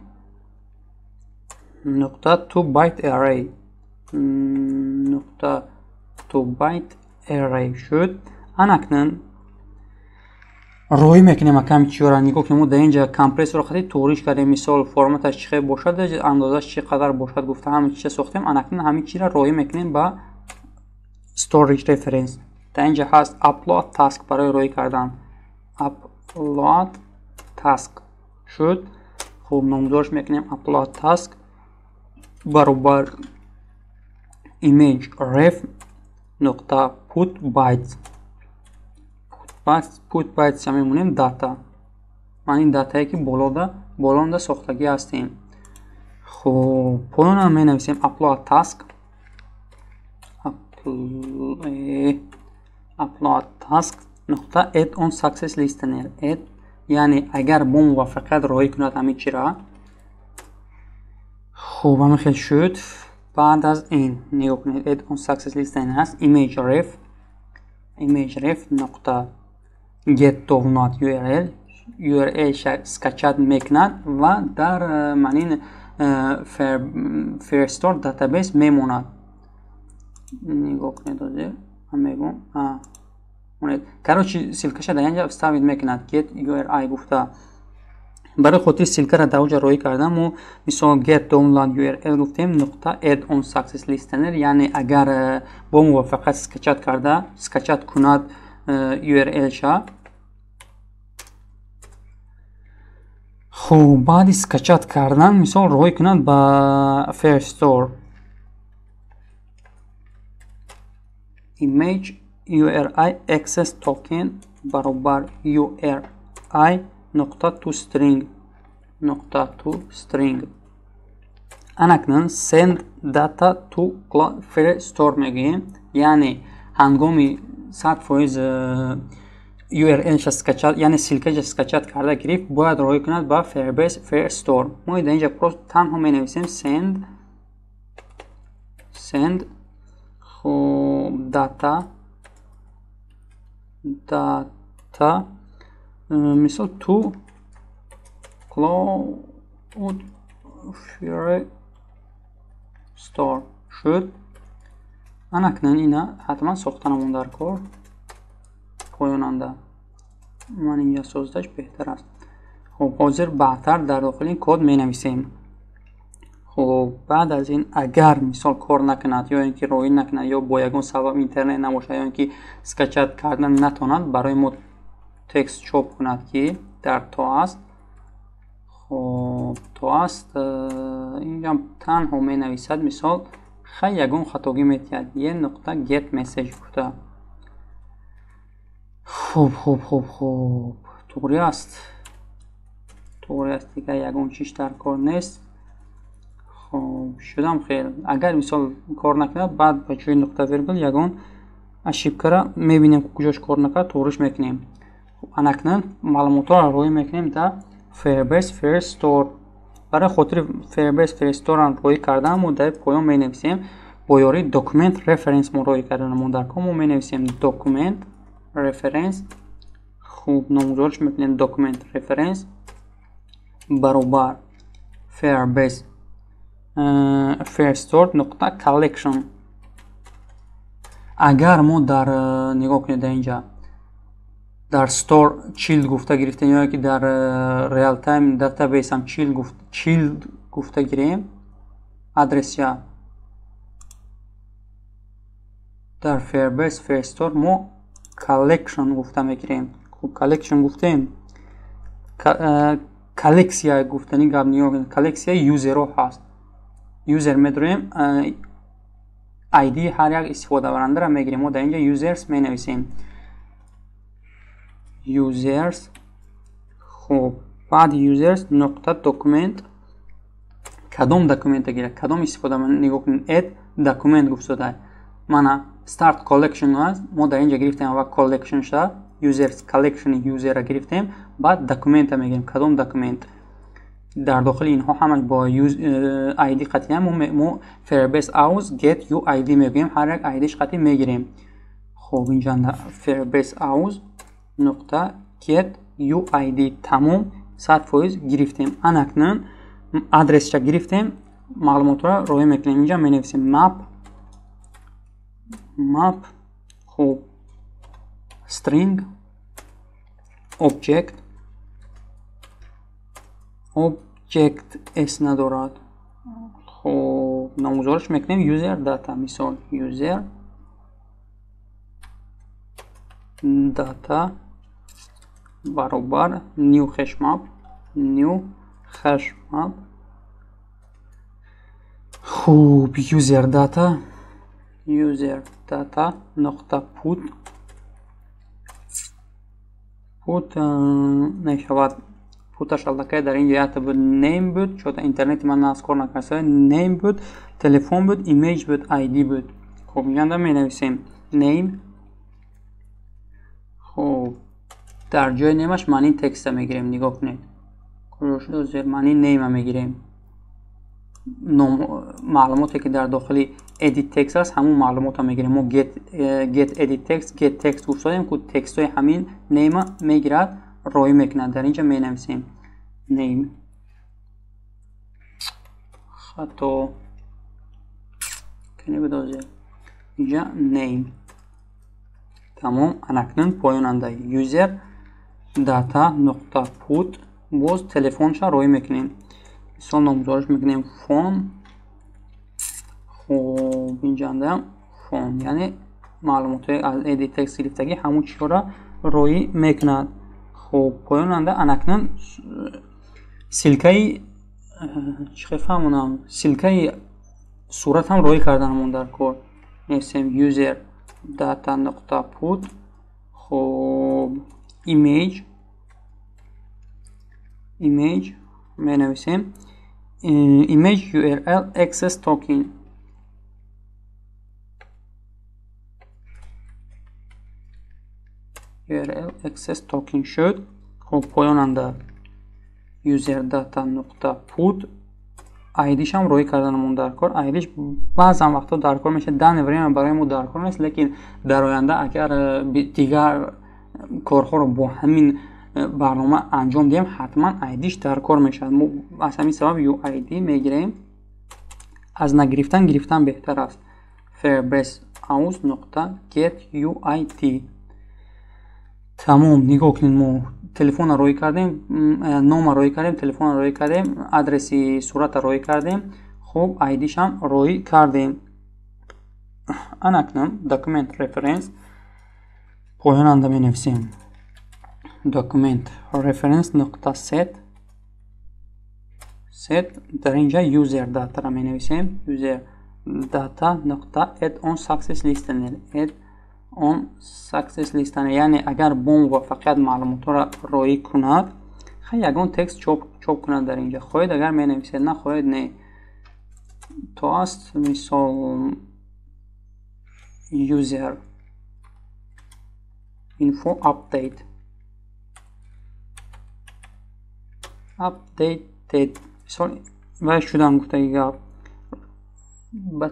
нуқта to byte array, нуқта to byte array шуд. Анакнун роҳӣ мекунем аками чиёра. Нигоҳ кунем, мо дар инҷа компрессорро қати туғриш кардем. Мисол, форматаш чӣ хел бошад, андозаш чӣ қадар бошад гуфта, ҳама чиза сохтем. Анакнун ҳамин чизро роҳӣ мекунем ба storage reference. Дар инҷа ҳаст upload task барои роҳӣ кардан. Upload task шуд. Хуб, номгузориш мекунем upload task баробар image ref нуқта put bytes, put bytes мемонем data. Ман ин датае ки болонда сохтагӣ ҳастем. Хуб, поёнам менависем upload task, upload task нуқта add on success listener add, яъне агар бо муваффақият роҳӣ кунад ҳамин чира. Хуб, ҳамин хел шуд. Баъд аз ин нигоҳ кунед, add on success listener ҳаст, image ref, image ref нуқта get download url, url скачать мекунад ва дар манин Firestore database мемонад. Нигоҳ кунед, ҳозир ман мегӯм, короче, ссылкаша дар инҷа вставить мекунад get uri гуфта. Барои хотири ссылкаро дар оҷа роҳӣ кардан мо мисол get download url гуфтем, нуқта add on success listener, яъне агар бо муваффақият скачать карда, скачать кунад url-ша. Хуб, баъди скачать кардан мисол роҳӣ кунад ба Firestore image URI access token баробар URI нуқта to string, нуқта to string. Анакнун send data to Firestore мегӯем, яъне ҳангоми 100% URL-ша скачать, яъне ссылкаша скачать карда гирифт, бояд роҳӣ кунад ба Firebase Firestore. Мо дар инҷа просто танҳо менависем send, send, хуб, data, data мисол to cloud Firestore шуд. Анакнун ина ҳатман сохтанамон дар кор поёнанда. Ман инҷа создаш беҳтар аст. Хуб, ҳозир баъдтар дар дохили ин код менависем. Хуб, баъд аз ин агар мисол кор накунад, ё ин ки роҳӣ накунад, ё бо ягон сабаб интернет набошад, ё ин ки скачать кардан натонад, барои мо текст чоп кунад, ки дар то аст. Хуб, то аст, инҷам танҳо менависад мисол, хай, ягон хатогӣ метиҳад, е нуқта get message гуфта. Хуб, хуб, хуб, хуб, туғри аст, туғри аст, дигар ягон чиз дар кор нест. Хуб, шудам хел. Агар мисол кор накунад, баъд ба ҷои нуқта виргул ягон ошибкара мебинем, ки куҷош кор накард, туғриш мекунем. Анакнун маълумотҳоро роҳӣ мекунем дар Firebase Firestore. Барои хотири Firebase Firestore-ро роҳӣ кардан мо дар поён менависем Бо ёрии document reference мо роҳӣ карданамон дар кор. Мо менависем document reference. Хуб, номгузориш мекунем document reference баробар Firebase Firestore нуқта collection. Агар мо дар, нигоҳ кунед, дар инҷа дар store child гуфта гирифтем ё ки дар real-time database ҳам child гуфта гирем, адресия дар Firebase Firestore мо collection гуфта мегирем. Хуб, collection гуфтем, коллексия гуфтани гап. Нигоҳ кунед, коллексияи юзерҳо ҳаст. User медорем, ID ҳар як истифодабарандаро мегирем. Мо дар инҷа users менависем, users. Хуб, баъд users нуқта document. Кадом документа гирад, кадом истифода? Нигоҳ кунед, add document гуфтода. Мана start collection аст. Мо дар инҷа гирифтем аввал collection ша, users collection user гирифтем, баъд документа мегирем. Кадом документ? Дар дохили инҳо ҳамаш бо ID қатъия. Мо Firebase Auth get UID мегӯем, ҳар як ID-ш қатъи мегирем. Хуб, инҷа Firebase Auth нуқта get UID. Тамом, 100% гирифтем. Анакнун адресша гирифтем, маълумотро роҳӣ мекунем. Инҷа менависем map, хуб, string object. Object s надорад. Хуб, номгузориш мекунем user data, мисол user data баробар new hashmap, new hashmap. Хуб, user data, user data нуқта put мешавад. Put-аш аллакай дар инҷа якта буд, name буд. Чота интернети ман нағз кор накард. Name буд, телефон буд, image буд, id буд. Хуб, инҷанда менависем name. Хуб, дар ҷои name-аш маънии текста мегирем. Нигоҳ кунед, куҷо шуд зер? Маънии name мегирем. Маълумоте ки дар дохили edit text аст, ҳамун маълумотро мегирем. Мо get edit text, get text гуфтодем ку, текстҳои ҳамин name мегирад, роҳӣ мекунад. Дар инҷа менависем name. Хато кани бидозед, инҷа name. Тамом. Анакнун поёнанда user data нуқта put. Боз телефонша роҳӣ мекунем, мисол номгузориш мекунем phone. Хуб, инҷанда phone, яъне маълумотҳои аз edit text гирифтагӣ, ҳамун чизҳоро роҳӣ мекунад. Хуб, поёнанда анакнун ссылкаи, чӣ хел фаҳмонам, ссылкаи сурат ҳам роҳӣ карданамон дар кор. Менависем user data нуқта put. Хуб, image менависем, image url access token, url access token шуд. Хуб, поёнанда user data нуқта put, id-шам роҳӣ карданамон дар кор. Id-ш баъзан вақтҳо дар кор мешавад, данный время барои мо дар кор нест, лекин дар оянда агар дигар корҳоро бо ҳамин барнома анҷом диҳем, ҳатман id-ш дар кор мешавад. Мо аз ҳамин сабаб uid мегирем. Аз нагирифтан гирифтан беҳтар аст. Firebase Auth нуқта get uid. Тамом. Нигоҳ кунед, мо телефонро роҳӣ кардем, номро роҳӣ кардем, телефонро роҳӣ кардем, адреси суратро роҳӣ кардем, хуб, id-шам роҳӣ кардем. Анакнун document reference, поёнанда менависем document reference нуқта set. Дар инҷа user data-ро менависем, user data нуқта add on success listener, add on success listener, яъне агар бо муваффақият маълумотҳоро роҳӣ кунад, хай, ягон текст чоп кунад. Дар инҷа хоҳед агар менависед, нахоҳед не. То аст, мисол, user info updated, мисол, вай шудам гуфтаги гап. Ба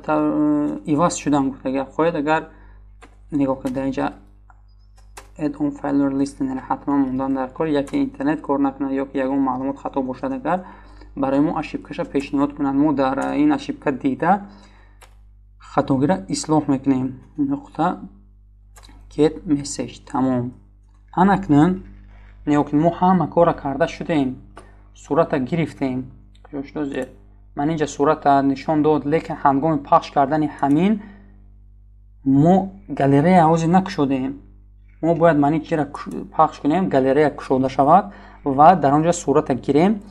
иваз шудан гуфтага. Хоҳед, агар нигоҳ кунед, дар инҷа add on failure listener ҳатман мондан дар кор, яке интернет кор накунад ё ки ягон маълумот хато бошад, агар барои мо ошибкаша пешниҳод кунад, мо дар ин ошибка дида хатогиро ислоҳ мекунем. Нуқта get message, тамом. Анакнун нигоҳ кунед, мо ҳама корро карда шудем, сурата гирифтем. Куҷо? Ман инҷа сурата нишон дод, лекин ҳангоми пахш кардани ҳамин мо галерея ҳозир накушодем. Мо бояд ман ин чиро пахш кунем, галерея кушода шавад ва дар он ҷо сурата гирем,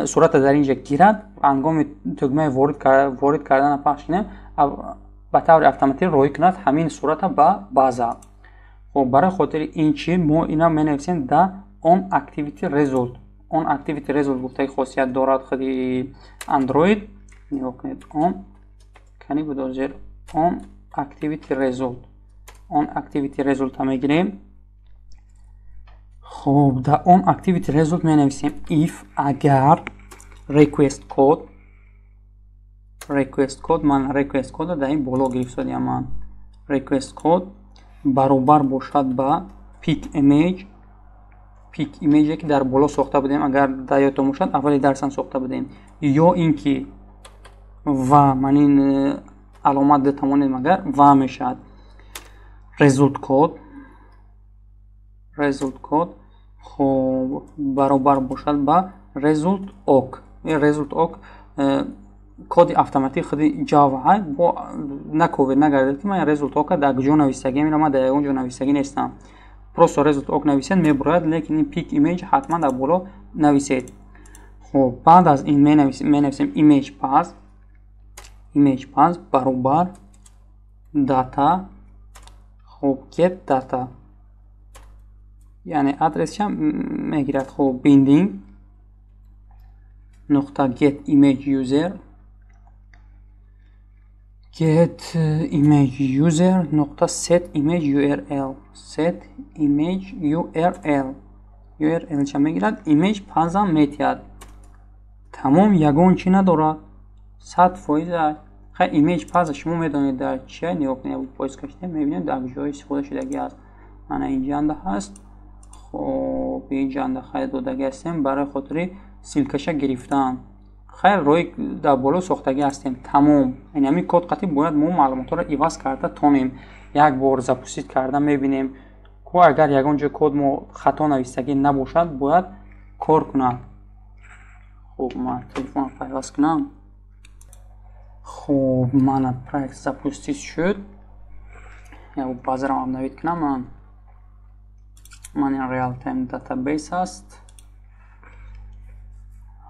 сурата дар инҷа гирад. Ҳангоми тугмаи ворид кардана пахш кунем, ба таври автоматӣ роҳӣ кунад ҳамин сурата ба база. Хоб, барои хотири ин чи мо ина менависем да on activity result. On activity result гуфтаги хосият дорад худи Android. Нигоҳ кунед, on кани буд ҳозир, on activity result, on activity result мегирем. Хоб, дар on activity result менависем if, агар request code, request code, ман request code дар ин боло гирифтодиам ман, request code баробар бошад ба pick image, pick image ки дар боло сохта будем, агар дар ёдтон бошад, аввали дарсам сохта будем, ё ин ки ва ман ин аломат детамонем, агар ва мешавад result code, result code, хоб, баробар бошад ба result ok. Result ok коди автоматии худи Java ҳай. Бо наковед, нагардед, ки ман result ok дар куҷо нависагиам. Инро ман дар ягон ҷо нависагӣ нестам. Просто result ok нависед, мебурояд, лекин ин pick image ҳатман дар боло нависед. Хоб, баъд аз ин менависем image path, image path баробар data, хоб, get data, яъне адресшам мегирад. Хоб, binding нуқта get image user, get image user нуқта set image url, set image url, url ча мегирад, image path ам метиҳад. Тамом, ягон чӣ надорад, 100%. Хай, image path шумо медонед дар чия. Нигоҳ кунед, поиск кашидем, мебинем дар ҷои истифода шудагӣ аст. Мана инҷанда ҳаст. Хоб, инҷанда хай додагӣ ҳастем барои хотири ссылкаша гирифтан. Хайр, роҳи дар боло сохтагӣ ҳастем. Тамом, яъне ҳамин код қатъи бояд мо маълумотҳоро иваз карда тонем. Як бор запустить карда мебинем ку, агар ягон ҷой код мо хато навистагӣ набошад, бояд кор кунад. Хуб, ман телефонро пайваст кунам. Хуб, мана проект запустить шуд. Базарам обновить кунам ман. Ман ин real time database аст,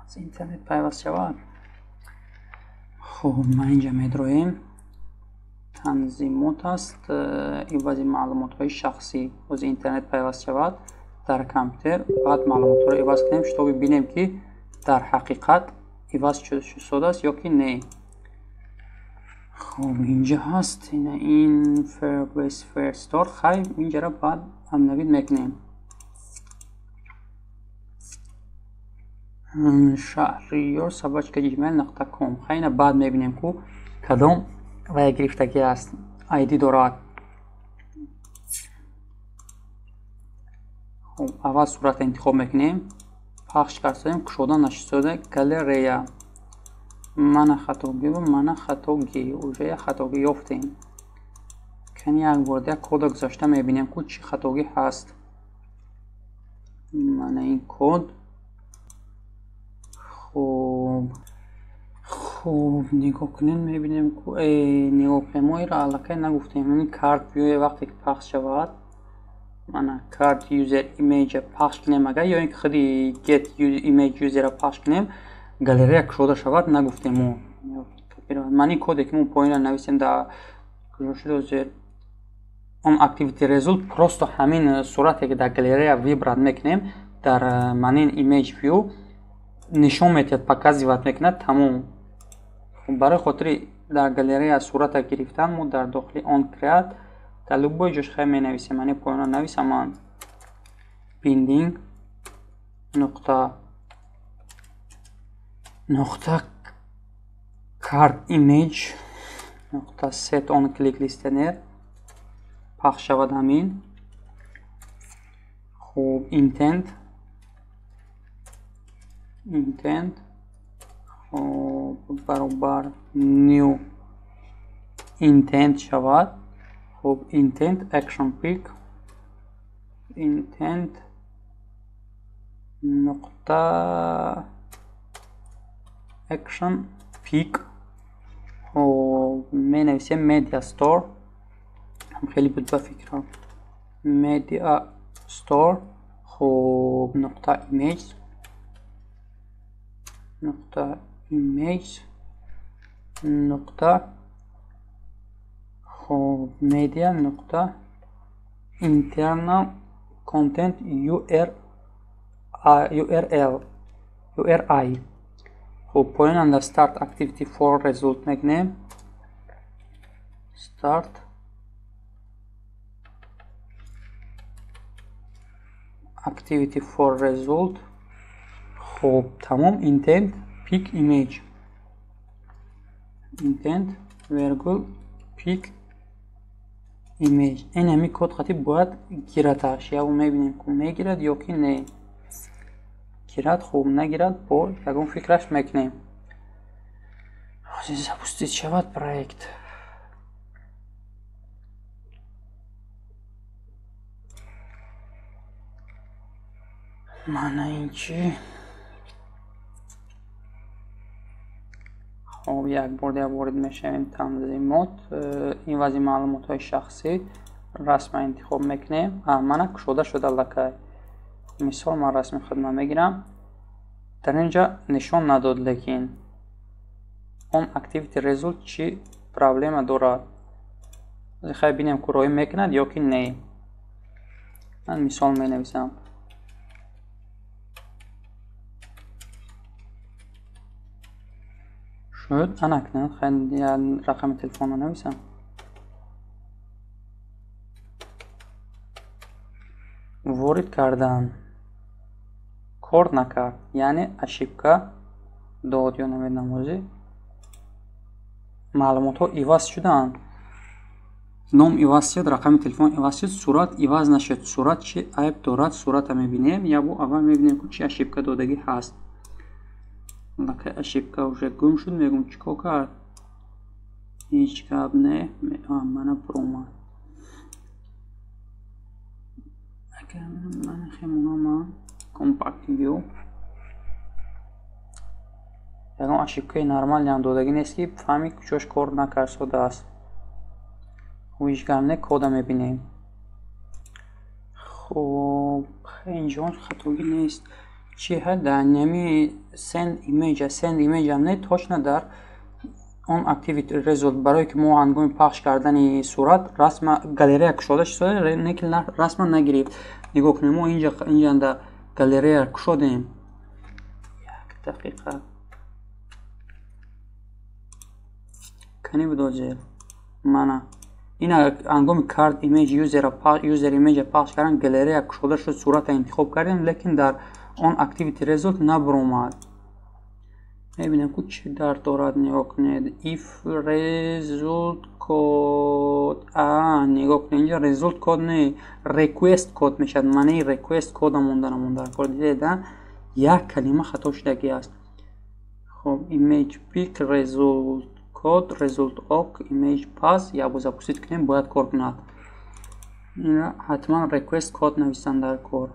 аз интернет пайваст шавад. Хуб, ман инҷа медроем, танзимот аст, ивази маълумотҳои шахсӣ. Бози интернет пайваст шавад дар компютер, баъд маълумотҳоро иваз кунем, чтобы бинем, ки дар ҳақиқат иваз шудааст ё ки не. Хуб, инҷа ҳаст ин Firebase Firestore. Хай, инҷаро баъд обновить мекунем. shahriyor@gmail.com. Хай, ина баъд мебинем, ку кадом вая гирифтагӣ аст, ID дорад. Хуб, аввал сурата интихоб мекунем, пахш кардем, кушода нашистода галерея. Мана хатогиву мана хатогӣ, уже як хатогӣ ёфтем. Кани як бор як кода гузашта мебинем, ку чӣ хатогӣ ҳаст. Мана ин код. Хуб, нигоҳ кунем, мебинем ку нигоҳ кунем, мо инро аллакай нагуфтем. Ин card view вақте ки пахш шавад, мана card user image пахш кунем агар, ё ин ки худи get image user пахш кунем, галерея кушода шавад, нагуфтем мо. Ман ин коде ки мо поёнро нависем, дар куҷо шуд ҳозир, on activity result, просто ҳамин сурате ки дар галерея выбрать мекунем, дар манин image view нишон медиҳад, показывать мекунад, тамом. Барои хотири дар галерея сурата гирифтан мо дар дохили on create дар любой ҷош хай менависем. Мани поёнро нависам ман binding нуқта нуқта card image. Нуқта set on click listener пахш шавад ҳамин. Хуб, intent, intent хуб баробар new intent шавад. Хуб, intent action pick intent нуқта action pick. Хуб, менависем media store, хеле буд ба фикрам, media store. Хуб, нуқта image, нуқта image нуқта хуб media нуқта internal content URL URI. Хуб, поён анда start activity for result мекунем. Start activity for result. Хуб, тамом. Intent pick image, intent вергул pick image. Ин ҳамин код хати бояд гираташ. Ягон мебинем, ку мегирад ё ки не. Гирад, хуб, нагирад, бо ягон фикраш мекунем. Ҳозир запустить шавад проект. Мана ин чӣ? Хуб, як бор дигар ворид мешавем танзимот, ивази маълумотҳои шахсӣ расма интихоб мекунем. Мана кушода шуда лакай. Мисол ман расми худма мегирам. Дар ин ҷа нишон надод, лекин он activity result чӣ проблема дорад. Хай бинем, ку роӣ мекунад ё ки не. Ман мисол менависам. Шуд, анакнун хай рақами телефонро нависам. Ворид кардан кор накард, яъне ошибка дод ё намедонам. Ҳозир маълумотҳо иваз шуданд. Ном иваз шуд, рақами телефон иваз шуд, сурат иваз нашуд. Сурат чӣ айб дорад? Сурата мебинем, ябо аввал мебинем, ку чӣ ошибка додагӣ ҳаст. Лакай ошибка уже гум шуд, мегум чӣ кор кард? Ҳеҷ гап не, мана буромад. Агар ман хемонам compact view, ягон ошибкаи нормалиам додагӣ нест, ки фаҳми куҷош кор накард содааст. Ҳеҷ гап не, кода мебинем. Хуб, инҷо хатогӣ нест. Чӣ ҳа дар нами send image, send image ҳам не, точно дар он activity result, барое ки мо ҳангоми пахш кардани сурат расма галерея кушода шуда, лекин расма нагирифт. Нигоҳ кунем, мо инҷанда галерея кушодем. Як дақиқа. Кани буд ҳозир? Мана. Ин ҳангоми card image user image пахш кардан галерея кушода шуд, сурата интихоб кардем, лекин дар он activity result набаромад. Мебинем, ку чӣ дард дорад. Нигоҳ кунед, if result code, нигоҳ кунед, инҷа result code не, request code мешавад. Маънаи request code монда намонда. Кор дидед, як калима хато шудагӣ аст. Хуб, image pick result code result ok image pass. Як бор запустить кунем, бояд кор кунад. Инро ҳатман request code нависанд дар кор.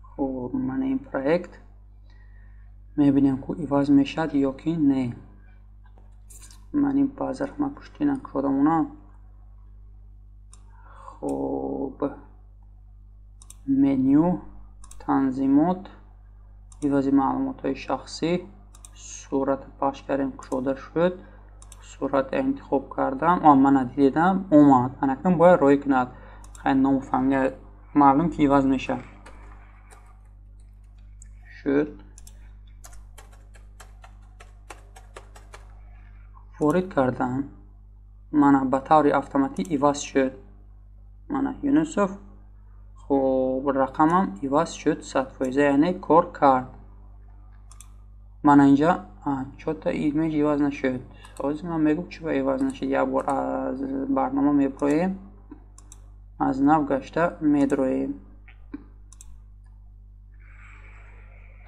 Хуб, мана ин проект мебинем, ку иваз мешавад ё ки не. Ман ин базар ман пуштина кушода монам. Хуб, меню, танзимот, ивази маълумотҳои шахсӣ, сурата пахш кардем, кушода шуд, сурата интихоб кардам, мана дидедам, омад. Анакнун бояд роӣ кунад. Хай, ному фамилия маълум ки иваз мешавад. Шуд. Ворид кардан, мана ба таври автоматӣ иваз шуд. Мана Юнусов. Хуб, рақамам иваз шуд 100%, яъне кор кард. Мана инҷа чота image иваз нашуд. Ҳозир ман мегӯм чӣ ба иваз нашид. Як бор аз барнома меброем, аз нав гашта медроем.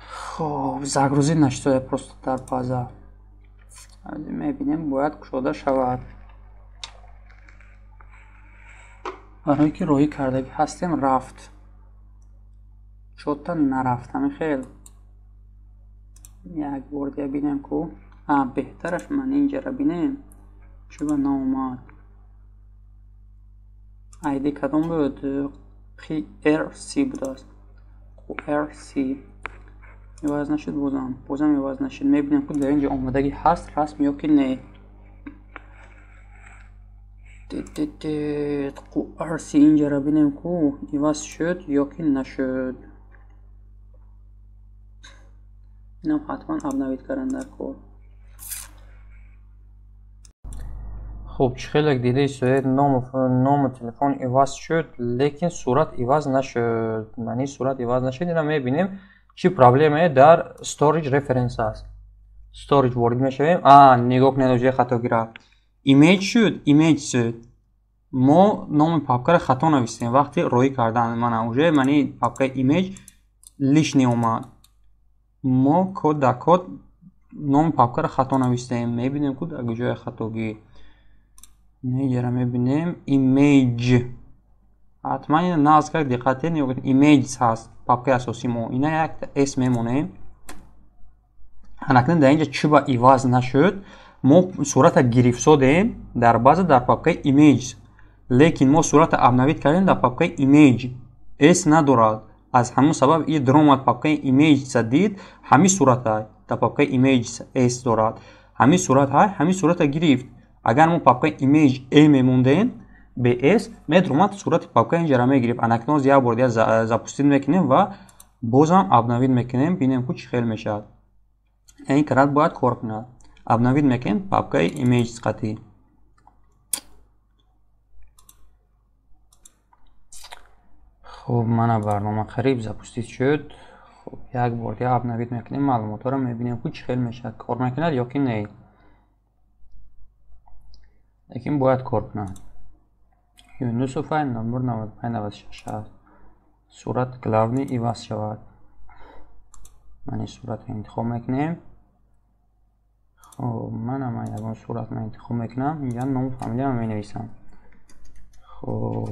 Хоб, загрузить нашуда просто дар база. Мебинем, бояд кушода шавад. Барое ки роҳӣ кардагӣ ҳастем, рафт. Чота нарафт, ҳамин хел. Як бор дия бинем ку. Беҳтараш ман инҷара бинем. Чӣ ба наомад? ID кадом буд? QRC будааст. QRC. Иваз нашуд бозам. Бозам иваз нашуд. Мебинем ку дар инҷо омадагӣ ҳаст расм ё ки не. QRC инҷара бинем ку иваз шуд ё ки нашуд. Инам ҳатман обновить кардан дар кор. Хуб, чӣ хеле дидаи соед, ному телефон иваз шуд, лекин сурат иваз нашуд. Маънии сурат иваз нашуд. Ина мебинем чӣ проблемае дар storage reference аст. Storage ворид мешавем. Нигоҳ кунед, оҷои хатогӣ рафт. Image шуд, image шуд. Мо номи папкаро хато навистем вақти роҳӣ кардан. Мана уже маънии папкаи image лишний омад. Мо код дар код номи папкаро хато навистем. Мебинем ку дар ҷои хатогӣ. Неҷара мебинем image. Ҳатман ина нағз кард, диққат кунед, нигоҳ кунед, image ҳаст папкаи асосии мо. Ина якта s мемонем. Ҳанакнун дар инҷа чӣ ба иваз нашуд? Мо сурата гирифтсодем дар база дар папкаи image, лекин мо сурата обновить кардем дар папкаи image. S надорад. Аз ҳамон сабаб и дромад папкаи image-са дид, ҳамин сурата дар папкаи image s дорад. Ҳамин сурат ҳай, ҳамин сурата гирифт. Агар мо папкаи image e мемондем, bs медромад сурати папкаи инҷара мегирифт. Анакноз як бор дигар запустить мекунем ва бозам обновить мекунем, бинем ку чӣ хел мешавад. Ин карат бояд кор кунад. Обновить мекунем папкаи image қатӣ. Хуб, мана барнома қариб запустить шуд. Хуб, як бор дигар обновить мекунем, маълумотҳоро мебинем ку чӣ хел мешавад, кор мекунад ё ки не. Лекин бояд кор кунад. Юнусов номер 9596 аст. Сурат главный иваз шавад. Ман ин суратро интихоб мекунем. Хуб, манам ягон сурат ман интихоб мекунам. Инҷа ному фамилиямро менависам. Хуб,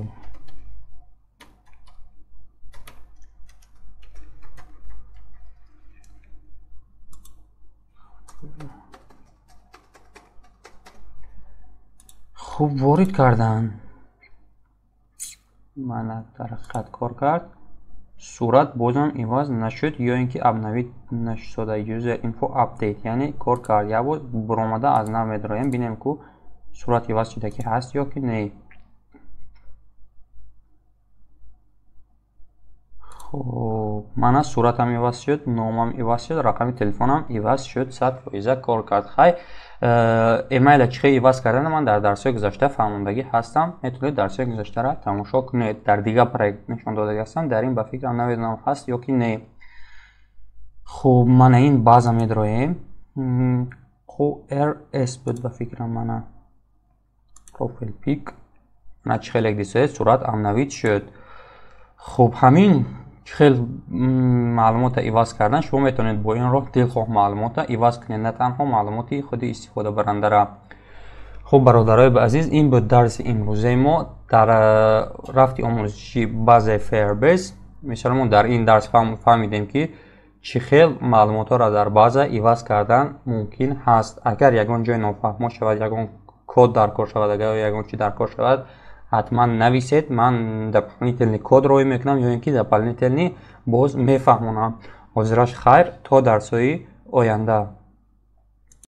хуб, ворид кардан. Мана дар ҳақиқат кор кард. Сурат бозам иваз нашуд ё ин ки обновить нашуда. User info update, яъне кор кард. Як бор буромада аз нав медроем, бинем ку сурат иваз шуда ки ҳаст ё ки не. Хуб, мана суратам иваз шуд, номам иваз шуд, рақами телефонам иваз шуд, 100% кор кард. Хай, эмайла чӣ хел иваз кардана ман дар дарсҳои гузашта фаҳмондагӣ ҳастам. Метавонед дарсҳои гузаштаро тамошо кунед. Дар дигар проект нишон додагӣ ҳастам. Дар ин ба фикрам намедонам ҳаст ё ки не. Хуб, мана ин база медроем. QRS буд ба фикрам, мана профил пик. Мана чӣ хеле дисед, сурат обновить шуд. Хуб, ҳамин чӣ хел маълумотро иваз кардан, шумо метавонед бо ин роҳ дилхоҳ маълумотро иваз кунед, на танҳо маълумоти худи истифодабарандара. Хуб, бародарои азиз, ин буд дарси имрӯзаи мо дар рафти омӯзиши базаи Firebase. Мисол мо дар ин дарс фаҳмидем ки чӣ хел маълумотҳоро дар база иваз кардан мумкин ҳаст. Агар ягон ҷой нофаҳмо шавад, ягон код дар кор шавад, агар ягон чӣ дар кор шавад, ҳатман нависед. Ман дополнительный код роҳӣ мекунам ё ин ки дополнительный боз мефаҳмонам. Ҳозираш хайр, то дарсҳои оянда.